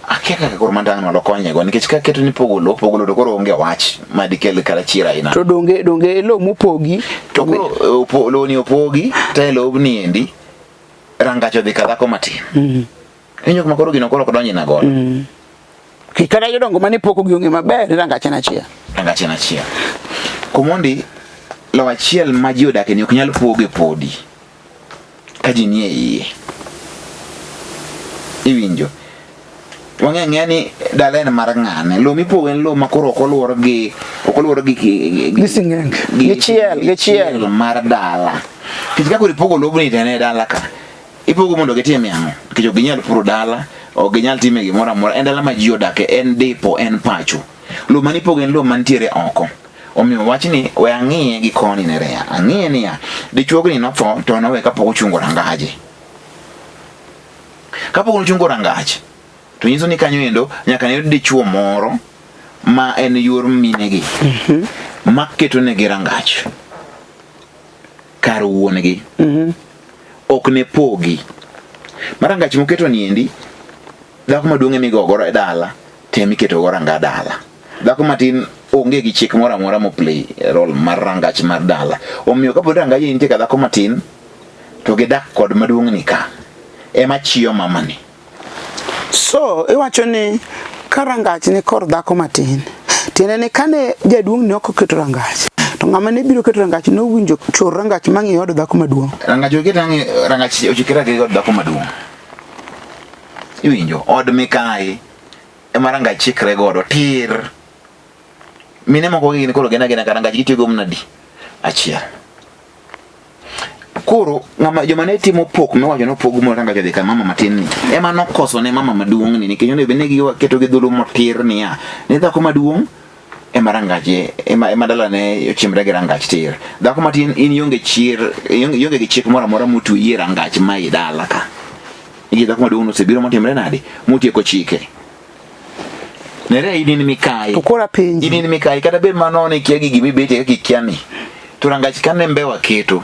S1: Akia kaka koro mandang' no lokonye go nikech ka keto ni pogo lowo, pogo lowo to koro onge wach ma dikel kata chier aina.
S2: To donge donge lowo mopogi
S1: to koro lowo ni opogi to e lobni endi rangach odhi ka dhako matin. Iwinjo kuma koro gino koro ok donjna godo.
S2: Kata jodongo mane poko gi onge maber ni rangach en achiel.
S1: Rangach en achiel. Komondi lowo achiel ma ji odake ni ok nyal poge podi ka ji nie iye. Iwinjo? Wang'e ang'eya ni dala en mar ng'ane. Lowo mipogo en lowo ma koro ok oluor gi ok oluor gi
S2: gi sing'enge gi chiel gi chiel
S1: mar dala. Nikech ka koro ipogo lobni to en e dala ka. Ipogo mondo gitim ang'o? Nikech ok ginyal puro dala, ok ginyal time gimoro amora. En dala ma ji odake, en dipo, en pacho. Lowo mane ipogo en lowo mantiere oko. Omiyo wachni we ang'iye gi koni Nerea. Ang'iye niya, dichuogni notho to nowe kapok ochungo rangaje. Kapok ochungo rangach, to nyiso ni kanyo endo nyaka ne yud dichuo moro ma en yor minegi ma ketonegi rangach. Kar wuon-gi. Ok ne pogi. Ma rangach moketo niendi, dhako maduong' ema igogo e dala, to ema iketogo ranga dala. Dhako matin onge gi chik moro amora mo play role mar rangach mar dala. Omiyo kapo ni rangach nitie ka dhako matin, to gidak kod maduong' ni ka, ema chiyo mamani.
S2: So, iwacho ni ka rangach ni kor dhako matin, tiende ni kane jaduong' ne ok oketo rangach, to ng'ama ne biro keto rangach nowinjo chor rangach mang'iyo od dhako maduong'.
S1: Rangach oket ang'e rangach ochikre gi od dhako maduong'. Iwinjo, od mikayi ema rangach chikre godo tir. Mine moko gin koro gin agina ka rangach gitiyo go mana di achiel. Koro ng'ama joma ne timo pok miwacho ni opog mo rangach odhi ka mama matin ni ema nokoso ne mama maduong' ni nikech onego bed ni giketo gi dholuo motir niya ni dhako maduong' ema rangache ema ema dalane ochimre gi rangach tir. Dhako matin in ionge chir ionge gi chik moro amora motweyi e rangach ma i dala ka. Nikech dhako maduong' nosebiro motimre nade motieko chike. Nere in in mikayi.
S2: To koro apenji.
S1: In in mikayi kata bed mano ni ikia gigi mibetie kaka ikia ni. To rangach kane mbewa keto,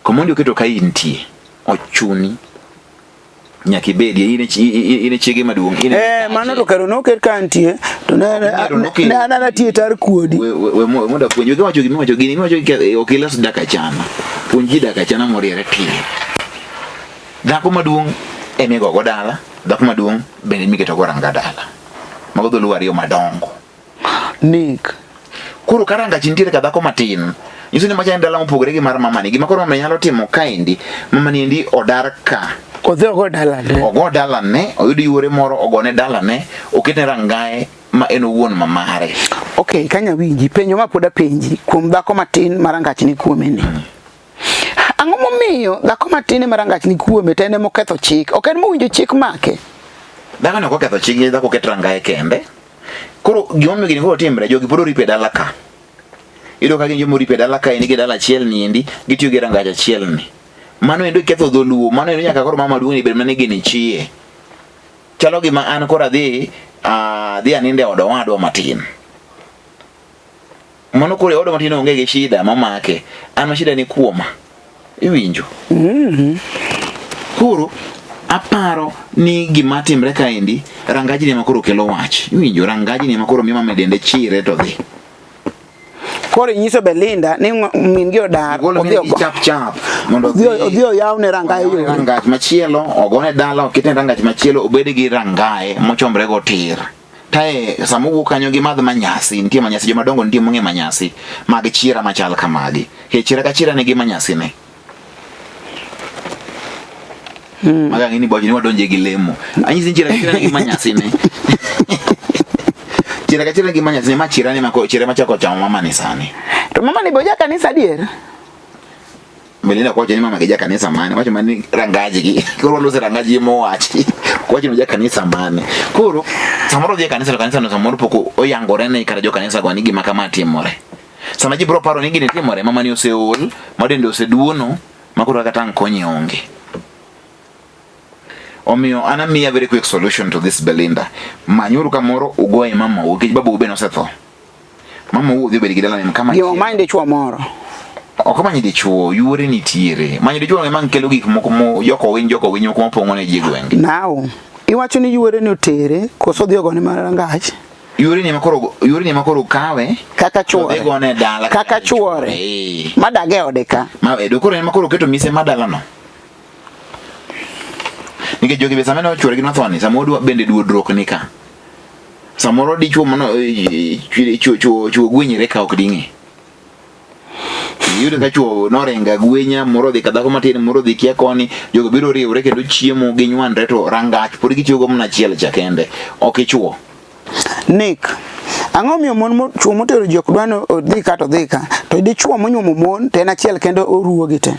S1: komondi oketo ka intie, ochuni nyaka ibedie in e chiege maduong'.
S2: Eh, mano to kare noket ka antie to ne ne an anatie tar kuodi.
S1: We mondo apuonj, we wacho gima iwacho gini, iwacho ok ilos dak achana. Puonj ji dak achana moriere tir. Dhako maduong' ema igogo dala, dhako maduong' bende ema go ranga dala. Mago dholuo ariyo madongo.
S2: Nick.
S1: Koro ka rangach nitiere ka dhako matin, nyiso ni macha en dala mopogore gi mar mamani. Gima koro mamani nyalo timo kaendi, mamani endi odar ka.
S2: Odhi ogo dalane.
S1: Ogo dalane, oyud yuore moro ogone dalane, oketne rangaye ma en owuon ma mare.
S2: Okay, kanya winji, penjo ma pod apenji kuom dhako matin ma rangach ni kuome ni. Ang'o momiyo dhako matin ema rangach ni kuome to en ema oketho chik? Ok en mowinjo chik make.
S1: Dhako no ok oketho chik, dhako oket rangaye kende. Koro gimomiyo gini koro timre, jogi pod oripo e dala ka. Iyudo ka gin joma oripo e dala ka endi gi dala achiel ni endi, gitiyo gi rangach achiel ni. Mano endo ketho dholuo, mano endo nyaka koro mama maduong' ni bed mana ni gini chiye. Chalo gima an koro adhi adhi aninde e od owadwa matin. Mano koro e oda matin onge gi shida mamake. An ma shida ni kuoma. Iwinjo? Koro aparo ni gima timre kaendi rangajni ema koro kelo wach. Iwinjo? Rangajni ema koro miyo mama dende chire to dhi.
S2: Koro inyiso Belinda ni min gi odar
S1: odhi ogo chap chap
S2: mondo odhi oyawne rangaye
S1: yo. Rangach machielo ogone dala oketne rangach machielo obed gi rangaye mochomre go tir. Tae sama owuok kanyo gi madh manyasi, nitie manyasi joma dongo nitie mong'e manyasi mag chira machal kamagi. He chira ka chira nigi manyasi ne. Maga ng'ini bojo ni wadonje gi lemo. Anyisi ni chira ka chira nigi manyasi ne. Chira ka chira nigi manyasi ne ma chira ni mako chira machako chamo mama ni sani.
S2: To mama ni boja kanisa adier?
S1: Belinda kwacho ni mama gi ja kanisa mane, wacho mana ni rangaji gi. Koro walose rangaji mowachi. Kwacho ni ja kanisa mane. Koro samoro odhi e kanisa to kanisa no samoro pok oyangore ne kata jo kanisa go ni gima kama timore. Sama ji biro paro ni gini timore, mama ni oseol, ma dende oseduono, ma koro kata ang' konye onge. Omiyo an amiya very quick solution to this Belinda. Manyuru kamoro ugoye mamau nikech babau be nosetho. Mama wuo dhi obed gi dalane kama
S2: Gima omany dichuo moro.
S1: Ok omany dichuo, yuore nitiere. Manyo dichuo ema kelo gik moko mo joko winy joko winy moko mopong'o ne ji e gwenge.
S2: Now, iwacho ni yuore ni otere koso odhi ogone mana rangach?
S1: Yuore ni ema koro yuore ni ema koro kawe
S2: kaka chuore.
S1: Odhi gone dala
S2: kaka chuore.
S1: Eh.
S2: Madag e ode ka.
S1: Ma e koro ema koro oketo mise ma dalano. Nikech jogi be sama ne ochuore gi nothoni, sama odwa bende duodruok ni ka. Samoro dichuo mano chuo chuo gwenyre ka ok ding'e. Iyudo ka chuo noringa gwenya, moro odhi ka dhako matin, moro odhi kia koni, jogo biro riwre kendo chiemo ginywandre to rangach pod gitiyogo mana achiel cha kende, ok ichuo.
S2: Nick, ang'o miyo mon chuo motero ji ok dwa ni odhi ka to odhi ka, to dichuo monyuomo mon to en achiel kende oruwo gi te.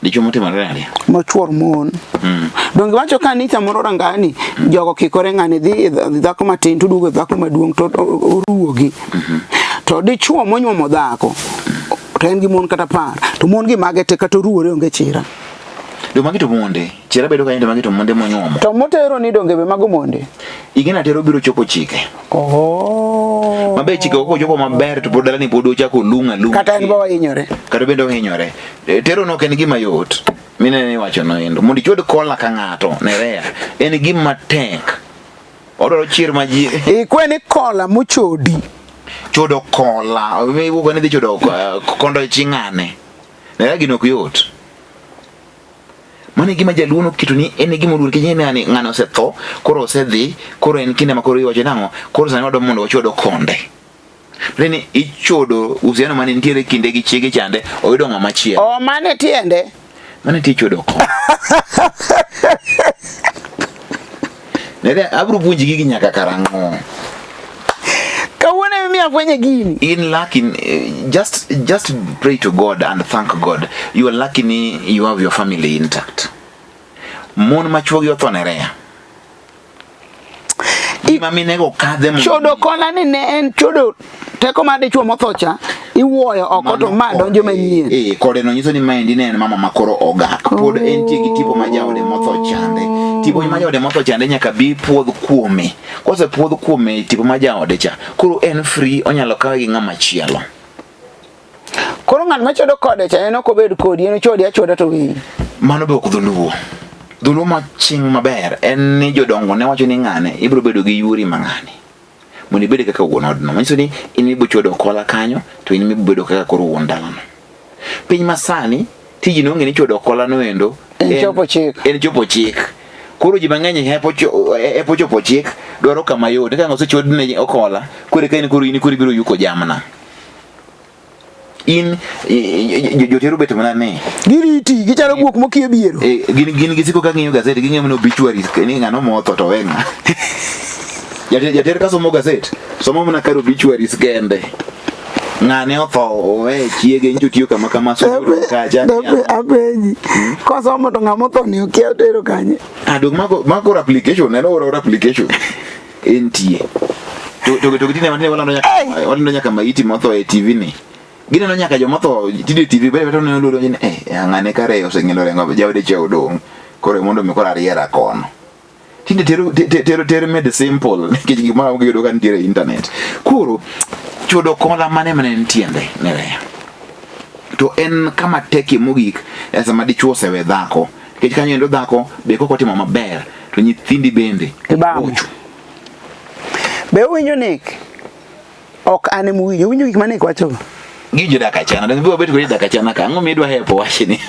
S1: Dichuo motimore nade?
S2: Mochuor mon. Donge wacho ka ni samoro rangani jogo kikore ng'ani dhi e dhako matin to duogo e dhako maduong' to oruwogi. To dichuo monyuomo dhako to en gi mon kata par to mon gi mage te kata oruwore onge chira.
S1: Do magi to monde. Chira bedo kanyo to magi to monde monyuomo.
S2: To motero ni donge be mago monde?
S1: Igena tero biro chopo chike.
S2: Oh.
S1: Mabe chike ok ochopo maber to pod dalani pod ochako lung' alung'.
S2: Kata en be ohinyore.
S1: Kata bende ohinyore. Tero no ok en gima yot. Minene iwacho no endo. Mondo ichod kola ka ng'ato nerea en gima tek. Odwaro chir ma ji
S2: Ikwe ni kola mochodi.
S1: Chodo kola. Iwuok ni dhi chodo kondo e chi ng'ane. Nerea gino ok yot. Mano e gima jaluo noketo ni en e gima oluor nikech ing'e ni ng'ano osetho, koro osedhi, koro en kinde ma koro iwacho nang'o, koro sani wadwa mondo wachod okonde. Tiende ni ichodo uhusiano mane nitiere kinde gi chiege chande, oyudo ng'ama chielo.
S2: Oh, mano e tiende.
S1: Mano e tie chodo okonde. Nere abro puonji gigi nyaka karang'o.
S2: Kawuono ema afwenye gini.
S1: In lucky, just pray to God and thank God. You are lucky ni you have your family intact. Mon ma chuogi otho ne rea. Gima minego kadhe mondo
S2: Chodo kona ni ne en chodo teko mar dichuo motho cha iwuoyo oko to ma donjo manyien.
S1: Eh, kode no nyiso ni maendi ne en mama ma koro ogak. Pod entie gi tipo ma jaode motho chande. Tipo ma jaode motho chande nyaka bi puodh kuome. Kosepuodh kuome tipo ma jaode cha, koro en free onyalo kawe gi ng'ama chielo.
S2: Koro ng'at machodo kode cha en ok obed kodi, en ochodi achoda to weyi.
S1: Mano be ok dholuo. Dholuo maching maber en ni jodongo ne wacho ni ng'ane ibiro bedo gi yuori ma ng'ane. Mondo ibed kaka wuon odno. Manyiso ni in ibiro chodo kola kanyo to in ibiro bedo kaka koro wuon dalano. Piny masani tiji nong'e ni chodo kola no endo
S2: en chopo chik.
S1: En chopo chik. Koro ji mang'eny hepo chopo chik dwaro kama yot. Ka ng'ato osechodne okola, koro ka in koro in koro ibiro yuko jamna. In jotero bet mana ne.
S2: Giriti, gichalo guok mokie biero.
S1: E, gin gisiko ka ng'iyo gazet, ging'iyo mana obituaries ni ng'ano motho to we ng'a. Jater ka somo gazet, somo mana kar obituaries kende. Ng'ane otho owe chiege nyocha otiyo kama kama somo kacha.
S2: Apenji. Kosomo to ng'ama otho ni okia otero kanye.
S1: Ah, dong mako mako application, en oro application. Entie. To to to tinde matinde walando nyaka walando nyaka maiti motho e TV ni. Gineno nyaka joma otho tinde TV bere to neno luoro ni eh ng'ane kare oseng'elo rengo jaode cha odong'. Koro mondo mi koro ariera kono. Tinde tero tero tero med simple nikech gimoro amora giyudo ka nitiere e internet. Koro chodo kola mane mane en tiende ne reya. To en kama tekie mogik e sama dichuo osewe dhako. Nikech kanyo endo dhako be kok otimo maber to nyithindi bende
S2: Ibamo. Be uwinjo Nick? Ok an ema uwinjo. Uwinjo gik ma Nick wachogo?
S1: Giwinjo dak achana. Donge biro bet kodi dak achana ka. Ang'o midwa hepo wachni?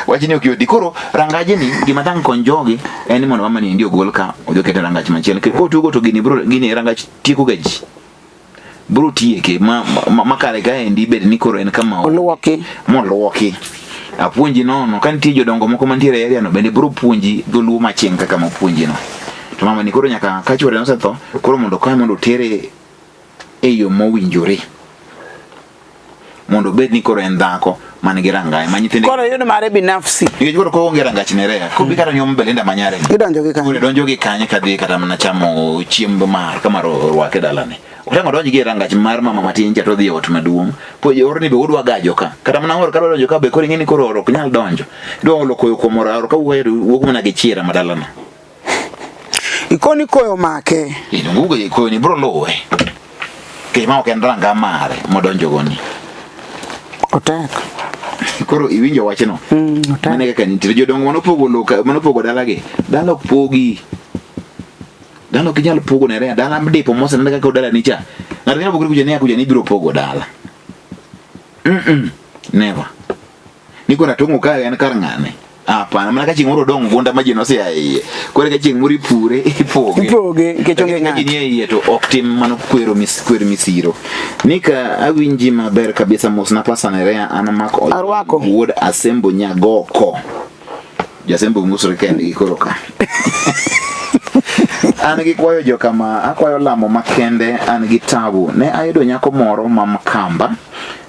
S1: Wachni ok yoti. Koro rangajni gima dang' kony jogi en ni mondo mama ni endi ogol ka odhi oket e rangach machielo. Nikech kotugo to gini bro gini rangach tieko ga ji. Bro tieke ma, ma, ma kare kaendi bed ni koro en kama
S2: Oluoki.
S1: moluoki. Apuonji nono ka nitie jodongo moko mantiere e area no bende bro puonji dholuo maching kaka mopuonji no. To mama ni koro nyaka ka chuore nosetho koro mondo okawe mondo otere e yo mowinjore mondo obed ni koro en dhako man gi rangach ma nyithinde
S2: Koro yud mare binafsi.
S1: nikech koro koonge rangach ne rea kobi kata nyuom Belinda manyare ni
S2: Idonjo gi
S1: koro
S2: kanye.
S1: donjo gi kanye kadhi kata mana chamo chiemb mar kama orwake dalane ok tang' odonj gi e rangach mar mama matin cha to odhi e ot maduong' po orni be udwa gajo ka kata mana or kadwa donjo ka be koro ing'e ni koro or ok nyal donjo idwa olo koyo kuom oro or ka wuok wuok mana gi chira ma dalano
S2: Ikoni koyo make.
S1: Ngugo koyo ni bro luwe. Nikech ma ok en ranga mare modonjo go ni.
S2: Otek.
S1: Koro iwinjo wachno.
S2: Otek.
S1: Mane kaka nitie jodongo manopogo loka manopogo dalagi. Dala ok pogi. Dala ok inyal pogo ne rea. Dala mdipo mosenene kaka dala ni cha. Ng'ato nyalo pogore kucha ni kucha ni ibiro pogo dala. Never. Ni koro atong'o ka en kar ng'ane. Hapana, mana ka chieng' moro odong' gunda ma ji nosea e iye. Koro ka chieng' moro ipure, ipoge.
S2: Ipoge, nikech onge
S1: Ka ji
S2: ng'ato.
S1: nie iye to ok tim mano kwero mis, kwer misiro. Nika awinji maber kabisa mos na pasa Nerea an Mark Ojwang'
S2: Arwako.
S1: wuod Asembo Nyagoko. Jasembo ng'usre kendgi koro ka. An gi kwayo jokama, akwayo lamo makende, an gi tabu. Ne ayudo nyako moro ma Mkamba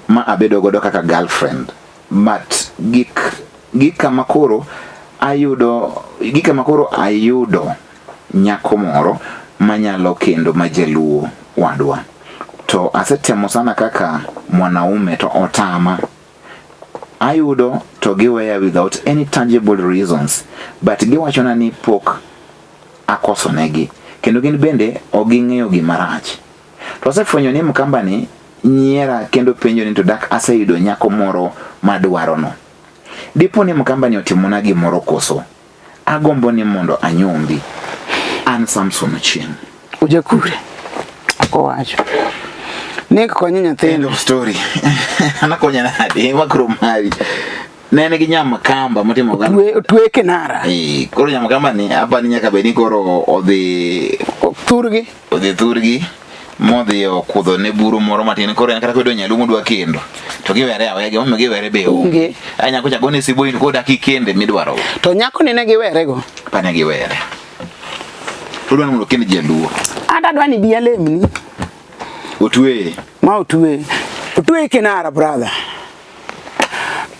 S1: ma abedo godo kaka girlfriend. But gik gik kama koro ayudo gik kama koro ayudo nyako moro manyalo kendo ma jaluo wadwa. To asetemo sana kaka mwanaume to otama. Ayudo to giweya without any tangible reasons but giwachona ni pok akosonegi kendo gin bende ok ging'eyo gima rach. To asefwenyo ni Mkamba ni nyiera kendo penjo ni to dak aseyudo nyako moro madwarono. Dipo ni Mkamba ni otimona gimoro koso? Agombo ni mondo anyombi. An Samson Ochieng'.
S2: Ojakure. Ok owacho. Nick konyo
S1: End
S2: nyathino.
S1: of story. Anakonya nade? Makro mari. Ne en gi nyamkamba motimo ga.
S2: Otwe kinara.
S1: Eh, koro nyamkamba ni apa ni nyaka bed ni koro odhi
S2: Thurgi.
S1: Odhi thurgi modhi okudho ne buru moro matin koro en kata koyudo nyaluo modwa kendo to giwere aweya gimomiyo giwere be
S2: onge.
S1: Ai nyako cha gone sibo in kodak ikende midwaro.
S2: To nyako ni ne giwere go.
S1: Pane giwere. To odwa ni mondo okend jaluo.
S2: Ata adwa ni bi alemni.
S1: Otweye.
S2: Ma otweye. Otweye kinara brother.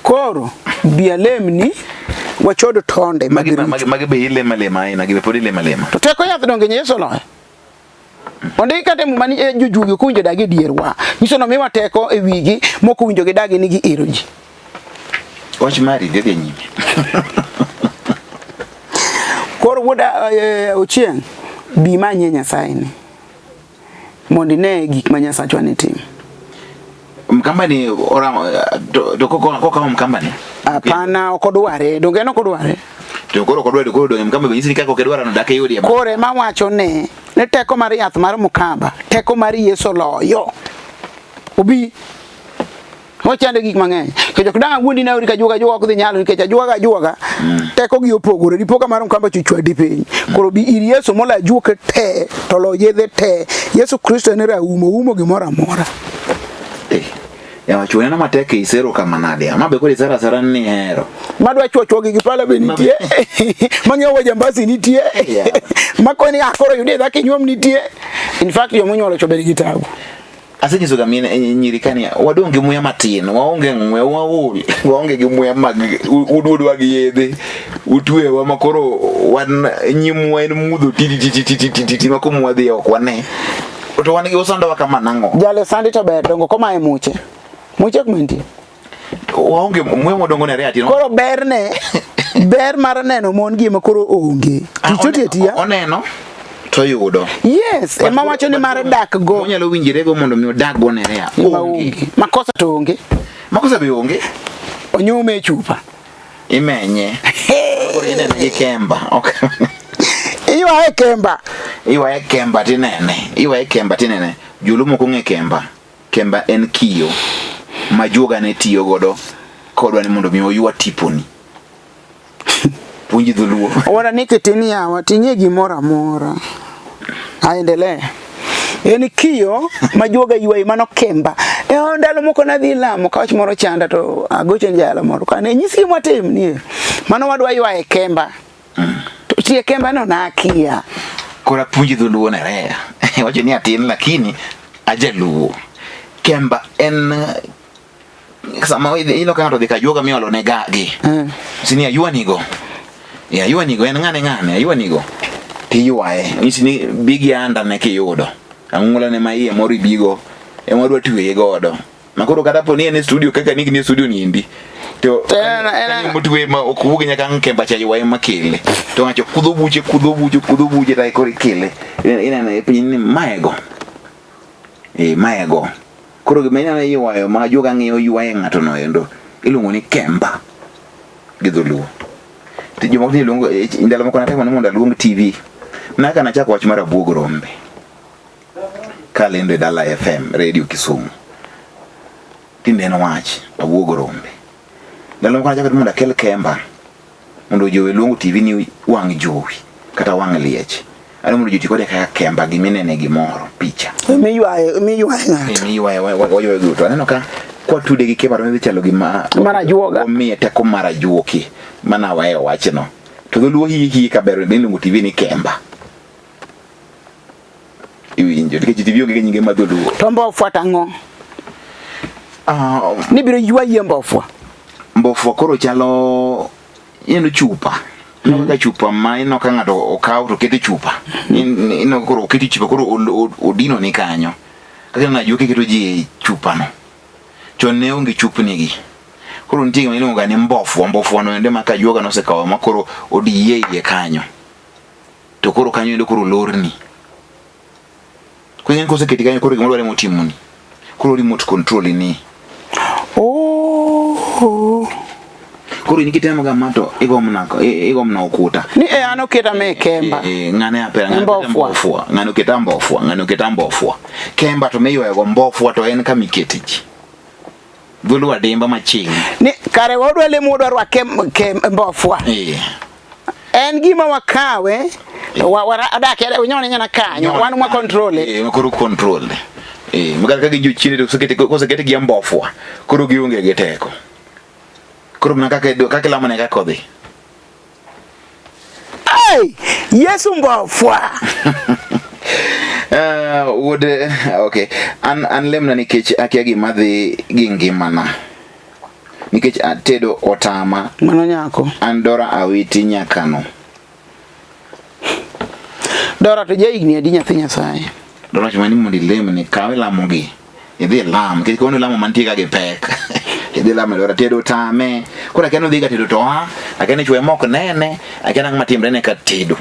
S2: Koro bi alemni wachod tonde mag
S1: richo. Magi be ilema lema aina, gi be pod ilema lema.
S2: To teko yath donge Yesu oloyo. Ondik kata e Muma ni eh, jojuogi ok owinjo dag e dierwa. Nyiso ni omiwa teko e wigi mok owinjo gidagi ni giero ji.
S1: Wach mari dhi dhi nyime.
S2: Koro wuoda eh, Ochieng' bi manye Nyasaye ni. Mondo ine gik ma Nyasachwa ni timo.
S1: Mkamba ni oramo to kokawo mkamba ni.
S2: Hapana, ok odware. Donge en ok odware?
S1: To koro ok odware, koro donge mkamba be nyisi ni kaka ok idwaro no dak iyudie.
S2: Koro ema wacho ne ni teko mar yath mar mkamba, teko mar Yesu oloyo. Obi Ochando gik mang'eny. Nikech ok dang' awuondi na ka ajuoga ajuoga ok dhi nyalo nikech ajuoga ajuoga teko gi opogore. Dipo ka mar mkamba chochwadi piny. Koro bi ir Yesu molo ajuoke te to lo yedhe te. Yesu Kristo en raum, oumo gimoro amora.
S1: Eh. Yawa chuo neno matek e isero kama nade? Ama be koro isero asera ni ihero.
S2: Madwa chuo chuo gi pala be nitie. Mang'iewo wajambasi nitie.
S1: Yeah.
S2: Makoni akoro yudie dhako inyuom nitie. In fact joma onyuolo cho be nigi tabu.
S1: Asenyiso ga mine nyiri kani wadong' gi muya matin, waonge ng'we, waol, waonge gi muya mag uduodwa gi yedhe, utwewa ma koro wan nyimwa en mudho ti ti ti ti ti ti ti ma kuma wadhiye ok wane. To wan gi usandowa kama nang'o?
S2: Jale sandi to ber dongo komaye muche. Muche kuma nitie.
S1: Waonge muya modongo ne ati.
S2: Koro berne ber mar neno mon gi ema koro onge. Tich otiyo atiya.
S1: Oneno to yudo.
S2: Yes, ema wacho ni mar dak go.
S1: Onyalo winjrego mondo mi odag go Nerea.
S2: Ema onge. Makosa to onge.
S1: Makosa be onge.
S2: Onyume e chupa.
S1: Imenye. Koro inene gi kemba. Ok.
S2: Iywaye kemba.
S1: Iywaye kemba tinene. Iywaye kemba tinene. Joluo moko ong'e kemba. Kemba en kiyo ma juoga ne tiyo godo kodwa ni mondo mi oywa tiponi. Puonji dholuo.
S2: Owada ni kitin yawa ting'e gimoro amora. Aendelea. En kiyo ma juoga ywayi mano kemba. E ndalo moko nadhi lamo ka wach moro chanda to agocho ne jayalo moro kane nyisi gima watim nie. Mano wadwa ywaye kemba. To tie kemba no nakia.
S1: Koro apuonji dholuo Nerea. Wacho ni atin lakini ajaluo. Kemba en sama ineno ka ng'ato odhi ka juoga miolo ne gagi. Sini aywanigo. E aywanigo en ng'ane ng'ane aywanigo. Tiywaye. Nyisi ni bigi anda ne kiyudo. Ang'ula ne ma iye moro ibigo. Ema wadwa tweye godo. Ma koro kata po ni en e studio kaka ni e studio ni endi. To kanyo motwe ma ok wuog nyaka ang' kemba cha ywaye makele. To ng'acho kudho buche kudho buche kudho buche to koro ikele. Ineno e piny ni maego. E maego. Koro gima ineno iywayo ma ajuoga ng'iyo ywaye ng'ato no endo iluongo ni kemba gi dholuo. To jomoko ni luongo ndalo moko natemo ni mondo aluong TV. Naka nachako wach mar abuog rombe. Kalendo e Dala FM, Radio Kisumu. Tinde en wach abuog rombe. Ndalo moko nachako mondo akel kemba mondo jowi luongo TV ni wang' jowi kata wang' liech. Ano mondo ji kode kaka kemba giminene gimoro picha.
S2: Miywaye miywaye ng'ato.
S1: Miywaye waywaye go to aneno ka kwatude gi kemba to dhi chalo gima
S2: mar ajuoga.
S1: Omiye teko mar ajuoki mana waweyo wachno. To dholuo hie hie kaber iluongo TV ni kemba. Iwinjo nikech TV onge gi nyinge ma dholuo.
S2: To mbofwa tang'o? Nibiro ywaye mbofwa.
S1: Mbofwa koro chalo ineno chupa. Ineno kaka chupa ma ineno ka ng'ato okaw to keto e chupa. Ineno koro oketo e chupa koro odino ni kanyo. Kaka ineno ajuoke keto ji e chupa no. Chon ne onge chupni gi. Koro nitie gima iluongo ga ni mbofwa. Mbofwa no ende ma ka ajuoga nosekawo ma koro odiye iye kanyo. To koro kanyo endo koro olorni. Koro ing'e ni koseketi kanyo koro gima odwaro ema otimoni. Koro remote control ni.
S2: Oh.
S1: Koro in kitemo ga ma to igo mana igo mana ukuta.
S2: Ni e an oketa me kemba.
S1: Eh, ng'ane apera ng'ane oketa mbofwa, ng'ane oketa mbofwa, ng'ane oketa mbofwa. Kemba to miywayo go mbofwa to en kama ikete ji. Dholuo adimba maching.
S2: Ni kare wadwa lemo wadwa rwake mbofwa.
S1: Eh.
S2: En gima wakawe wadak unyone nyana kanyo wan mwa control.
S1: Eh, koro control. Eh, makata ka gin jochiende to osekete kosekete gi mbofwa, koro gionge gi teko. Koro mana kaka kaka ilamo ne kaka odhi.
S2: Hey, Yesu mbofwa.
S1: Wuod okay. An lemna nikech akia gima dhi gi ngimana. Nikech atedo otama.
S2: Mano nyako.
S1: An Dora Awiti nyakano.
S2: Dora to ja higni adi nyathi Nyasaye?
S1: Dora wacho ni mondo ilemne, kaw ilamo gi. Idhi ilam, nikech kawuono ilamo mantie ka gi pek. Idhi ilam Dora tedo otame. Koro akia ni odhi ga tedo to a, akia ni chwe mok nene, akia nang'o matimre ne ka tedo.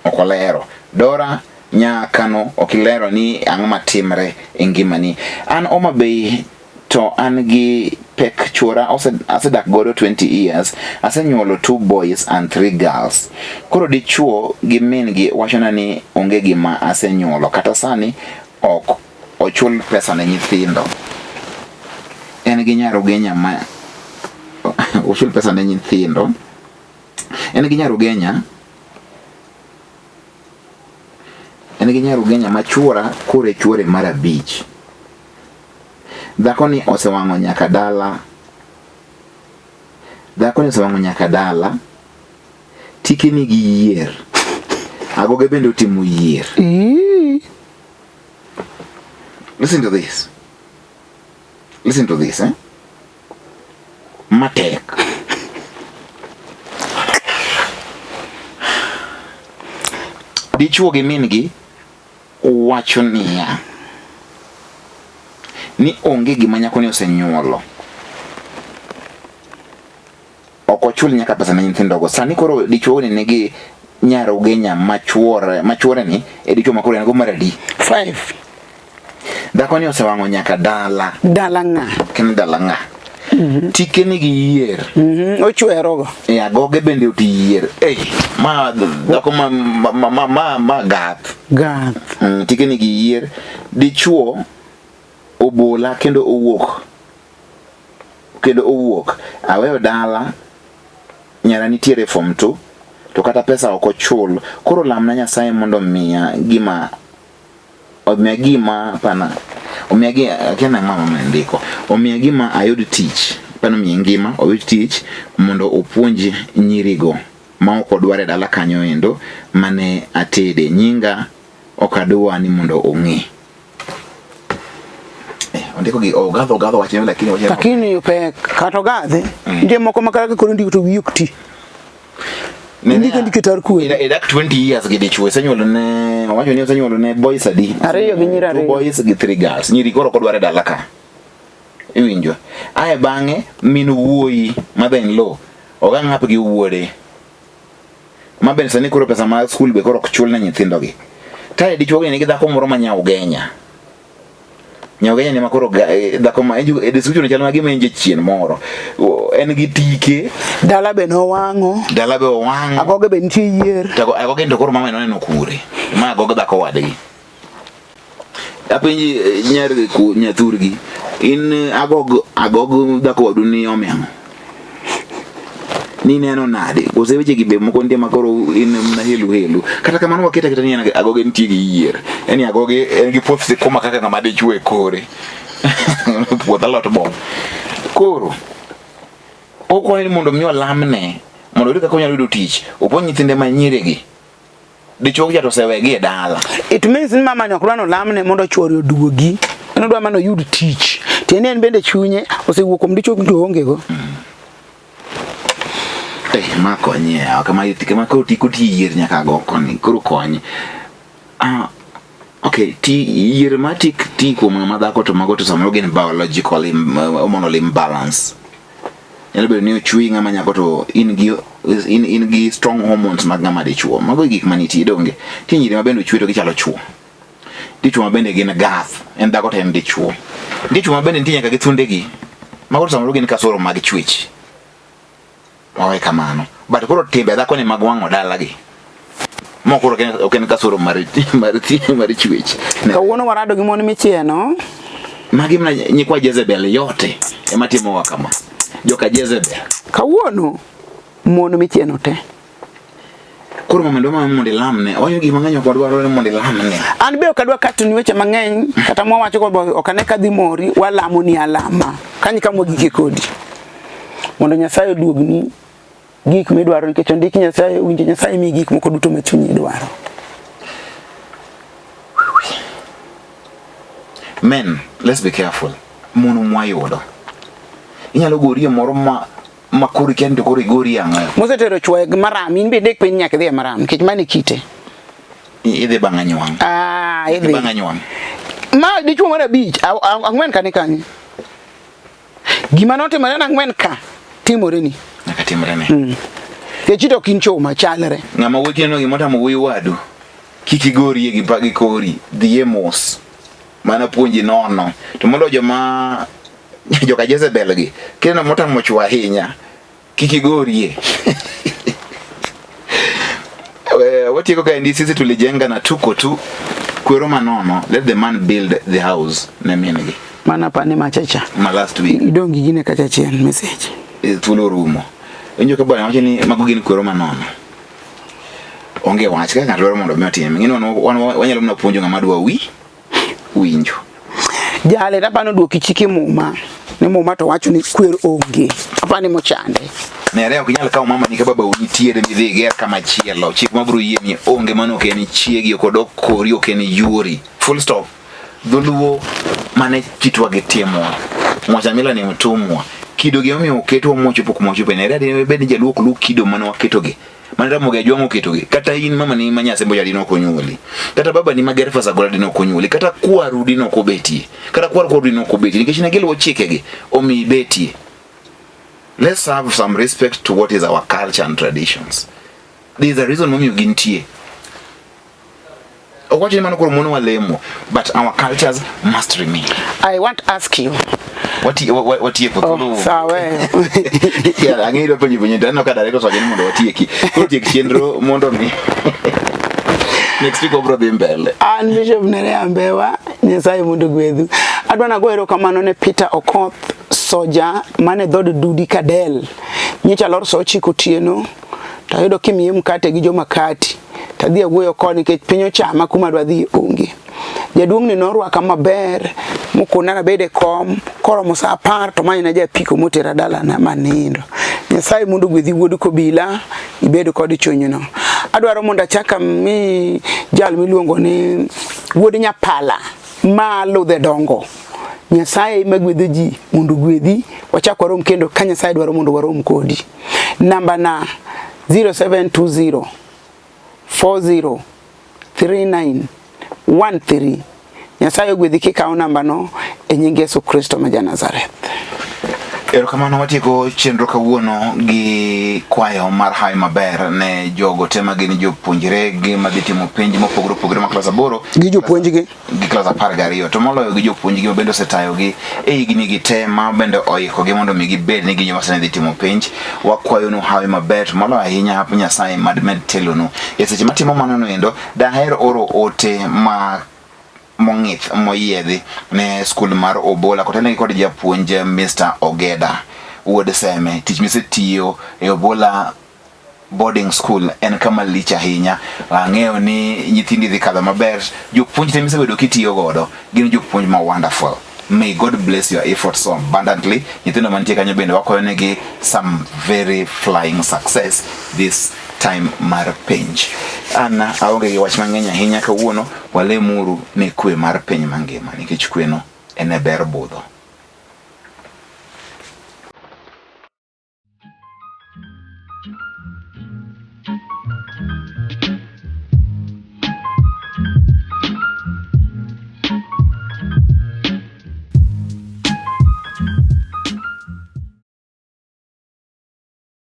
S1: Ok olero. Dora nyakano ok ilero ni ang'o matimre e ngimani. An Homa Bay to an gi pek chuora asedak godo 20 years, asenyuolo 2 boys and 3 girls. Koro dichuo gi min gi wachona ni onge gima asenyuolo kata sani ok ochul pesa ne nyithindo. En gi nyar Ugenya ma ochul pesa ne nyithindo. En gi nyar Ugenya en gi nyar Ugenya ma chuora koro e chuore mar abich. Dhakoni osewang'o nyaka dala. Dhakoni osewang'o nyaka dala. Tike nigi yier. Agoge bende otimo yier. Listen to this. Listen to this, eh? Matek. Dichuo gi min gi wacho niya ni onge gima nyakoni osenyuolo. Ok ochul nyaka pesa ne nyithindogo. Sani koro dichuo ni nigi nyar Ugenya machuore machuore ni e dichuo makoro en go mar adi?
S2: 5.
S1: Dhako ni osewang'o nyaka dala.
S2: Dala ng'a?
S1: Ken dala ng'a? Tike nigi yier.
S2: Ochwerogo.
S1: E agoge bende oti yier. Ei, ma dhako ma ma ma ma, ma gath.
S2: Gath.
S1: Tike nigi yier. Dichuo obola kendo owuok. Kendo owuok. Aweyo dala nyara nitiere form 2 to kata pesa ok ochul. Koro lamna Nyasaye mondo omiya gima omiya gima pana omiya gi akia nang'o mama ne ndiko omiya gima ayud tich pana omiye ngima oyud tich mondo opuonj nyirigo ma ok odwar e dala kanyo endo mane atede nyinga ok adwa ni mondo ong'e. Ondiko gi ogadho ogadho wachne lakini wachne
S2: Lakini pek kata ogadhe. Nitie moko ma kata koro ndiko to wiyi ok ti. Indiko ndiko tar kwe.
S1: Idak 20 years gi dichuo isenyuolo ne owacho ni osenyuolo ne boys adi?
S2: Ariyo gi nyiri
S1: Two
S2: ariyo.
S1: boys gi three girls. Nyiri koro ok odwar e dala ka. Iwinjo. Ae bang'e min wuoyi mother in law oga ng'ap gi wuode. Ma bende sani koro pesa mar skul be koro ok chul ne nyithindo gi. Tae dichuo gi nigi dhako moro ma nyaugenya. Nyaugenya ni ma koro dhako ma e description chal ma gima en jachien moro. En gi tike.
S2: Dala be nowang'o.
S1: Dala be owang'o.
S2: Agoge be nitie yier.
S1: To agoge to koro mama noneno kure. Ma agoge dhako wadgi. Apenji nyar ku nyathurgi. In agog agog dhako wadu ni omiang'o. Ni neno nade? Kose weche gi be moko nitie ma koro in mana helu helu. Kata kamano waketa kata ni en agoge nitie gi yier. En ni agoge en gi puoth sikuma kaka ng'ama dichuo e kore. Puoth alot bo. Koro okwayo ni mondo mi olamne mondo oyud kaka onyalo yudo tich. Opuonj nyithinde ma nyirigi. Dichuo cha to osewegi e dala.
S2: It means ni mama ni ok dwa nolamne mondo chuore oduogi. En odwa mana oyud tich. Tiende en bende chunye osewuok kuom dichuo to oonge go.
S1: Ma konye yawa kama kama koro ti koti yier nyaka go koni koro konye. Okay, ti yier ma tik ti kuom ng'ama dhako to mago to samoro gin biological hormonal imbalance. Nyalo bedo ni ochweyi ng'ama nyako to in gi in gi strong hormones mag ng'ama dichuo. Mago e gik manitie donge. Nitie nyiri ma bende ochwe to gichalo chuo. Nitie chuo ma bende gin gath, en dhako to en dichuo. Nitie chuo ma bende nitie nyaka gi thundegi. Mago to samoro gin kasoro mag chwech. Wawe kamano. But koro timbe dhako ni mag wang'o dalagi. Moko koro ok en kasoro mar mar mar chwech.
S2: Kawuono warado gi mon michieno.
S1: Magi mana nyikwa Jezebel yote ema timowa kama. Joka Jezebel.
S2: Kawuono mon michieno te.
S1: Koro mama dwa mondo ilamne. Owacho gik mang'eny ok wadwaro ni mondo ilamne.
S2: An be ok adwa katoni weche mang'eny kata mwawacho go ok ane ka dhi mori walamo ni alama. Kanyo kama wagike kodi. Mondo Nyasaye oduogni gik midwaro nikech ondik Nyasaye winjo Nyasaye mi gik moko duto ma chunyi dwaro.
S1: Men, let's be careful. Mon mwayudo. Inyalo gorie moro ma ma koro ikia ni to koro igori ang'o.
S2: Mosetero chwo e maram, in be idek piny nyaka idhi e maram nikech mano e kite.
S1: Idhi bang' anywang'.
S2: Ah, idhi.
S1: Bang' anywang'.
S2: Ma dichuo mar abich, ang'wen ka ni kanye? Gima notimore ne ang'wen ka timore ni.
S1: Nyaka timre ne.
S2: Nikech ito ok in chuma chalre.
S1: Ng'ama wuoyi kineno gima otamo wuoyi wadu, kik igorie gi gi kori, dhiye mos. Mana puonji nono. To moloyo joma joka Jezebel gi, kineno motamo chwo ahinya, kik igorie. Watieko kaendi sisi tulijenga na tuko tu kwero manono, let the man build the house ne min gi.
S2: Mana pane machacha.
S1: Ma last week.
S2: Idong gi gine kacha chien message.
S1: Thuolo orumo. Winjo ka bwana wacho ni mago gin kwero manono. Onge wach kaka ng'ato dwaro mondo mi otim. Ing'eni wan wanyalo mana puonjo ng'ama dwa winjo.
S2: Jale tapano duoki chike muma. Ni muma to wacho ni kwer onge. Apani mochande.
S1: Nere ok inyal kawo mama ni ka baba nitiere midhi iger kama chielo. Chik mabiro yie ni onge mano ok en chiegi ok odok kori ok en yuori. Full stop. Dholuo mane kitwa gi timwa. Mwacha mila ni mtumwa. Kido gi omiyo oketwa mwachopo kuma wachopo ne. Radi bed ni jaluo ok luw kido mane waketogi. Mane Ramogi Ajwang' oketogi. Kata in mama ni ma Nyasembo jadi nok onyuoli. Kata baba ni ma Gerfas Agola di nok onyuoli. Kata kwaru di nok obetie. Kata kwar kwaru di nok obetie. Nikech ne giluwo chikegi omiyo ibetie. Let's have some respect to what is our culture and traditions. There is a reason momiyo gintie. Ok wach ni mano koro mono walemo, but our cultures must remain.
S2: I want to ask you.
S1: Watieko
S2: oh, thuolo. Sawa.
S1: Yeah, ang'eyo idwa penjo penjo to aneno ka director owacho ni mondo watieki. Koro tiek chenro mondo mi next week wabro dhi mbele.
S2: An Bishop Nerea Mbewa, Nyasaye mondo ogwedhu. Adwa nago erokamano ne Peter Okoth Soja mane dhood Dudi Kadel. Nyocha alor sa ochiko otieno to ayudo kimiye mkate gi jomakati. Tadhi awuoyo kode nikech piny ochama kuma adwa dhi onge. Jaduong'ni norwaka maber mokona nabed e kom koromo saa apar to manyona japiko motera dalana manindo. Nyasaye mondo ogwedhi wuod Kobila ibed kod chunyno. Adwaro mondo achak ami jal miluongo ni wuod Nyapala ma ludhe dongo. Nyasaye magwedho ji mondo ogwedhi wachak warom kendo ka Nyasaye dwaro mondo warom kodi. Namba na 0720 40 39 13. Nyasaye ogwedhi kikawo nambano e nying Yesu Kristo ma ja-Nazareth.
S1: Erokamano watieko chenro kawuono gi kwayo mar hawi maber ne jogo te ma gin jopuonjre gi madhi timo penj mopogore opogore ma klas aboro
S2: gi jopuonjgi
S1: gi klas 12 to moloyo gi jopuonjgi ma bende osetayogi e higni gi te ma bende oikogi mondo mi gibed ni gin joma sani dhi timo penj. Wakwayonu hawi maber to moloyo ahinya hap Nyasaye mad med telonu. E seche matimo mano noendo, daher oro ote ma mong'ith moyiedhi ne skul mar Obola kotelnegi kod japuonj Mr. Ogeda wuod Seme. Tich misetiyo e Obola boarding school en kama lich ahinya. Ang'eyo ni nyithindi dhi kadho maber. Jopuonj te misebedo kitiyo godo gin jopuonj ma wonderful. May God bless your efforts so abundantly. Nyithindo mantie kanyo bende wakwayo negi some very flying success this time mar penj. An aonge gi wach mang'eny ahinya kawuono, walemuru ne kwe mar piny mangima nikech kweno en e ber budho.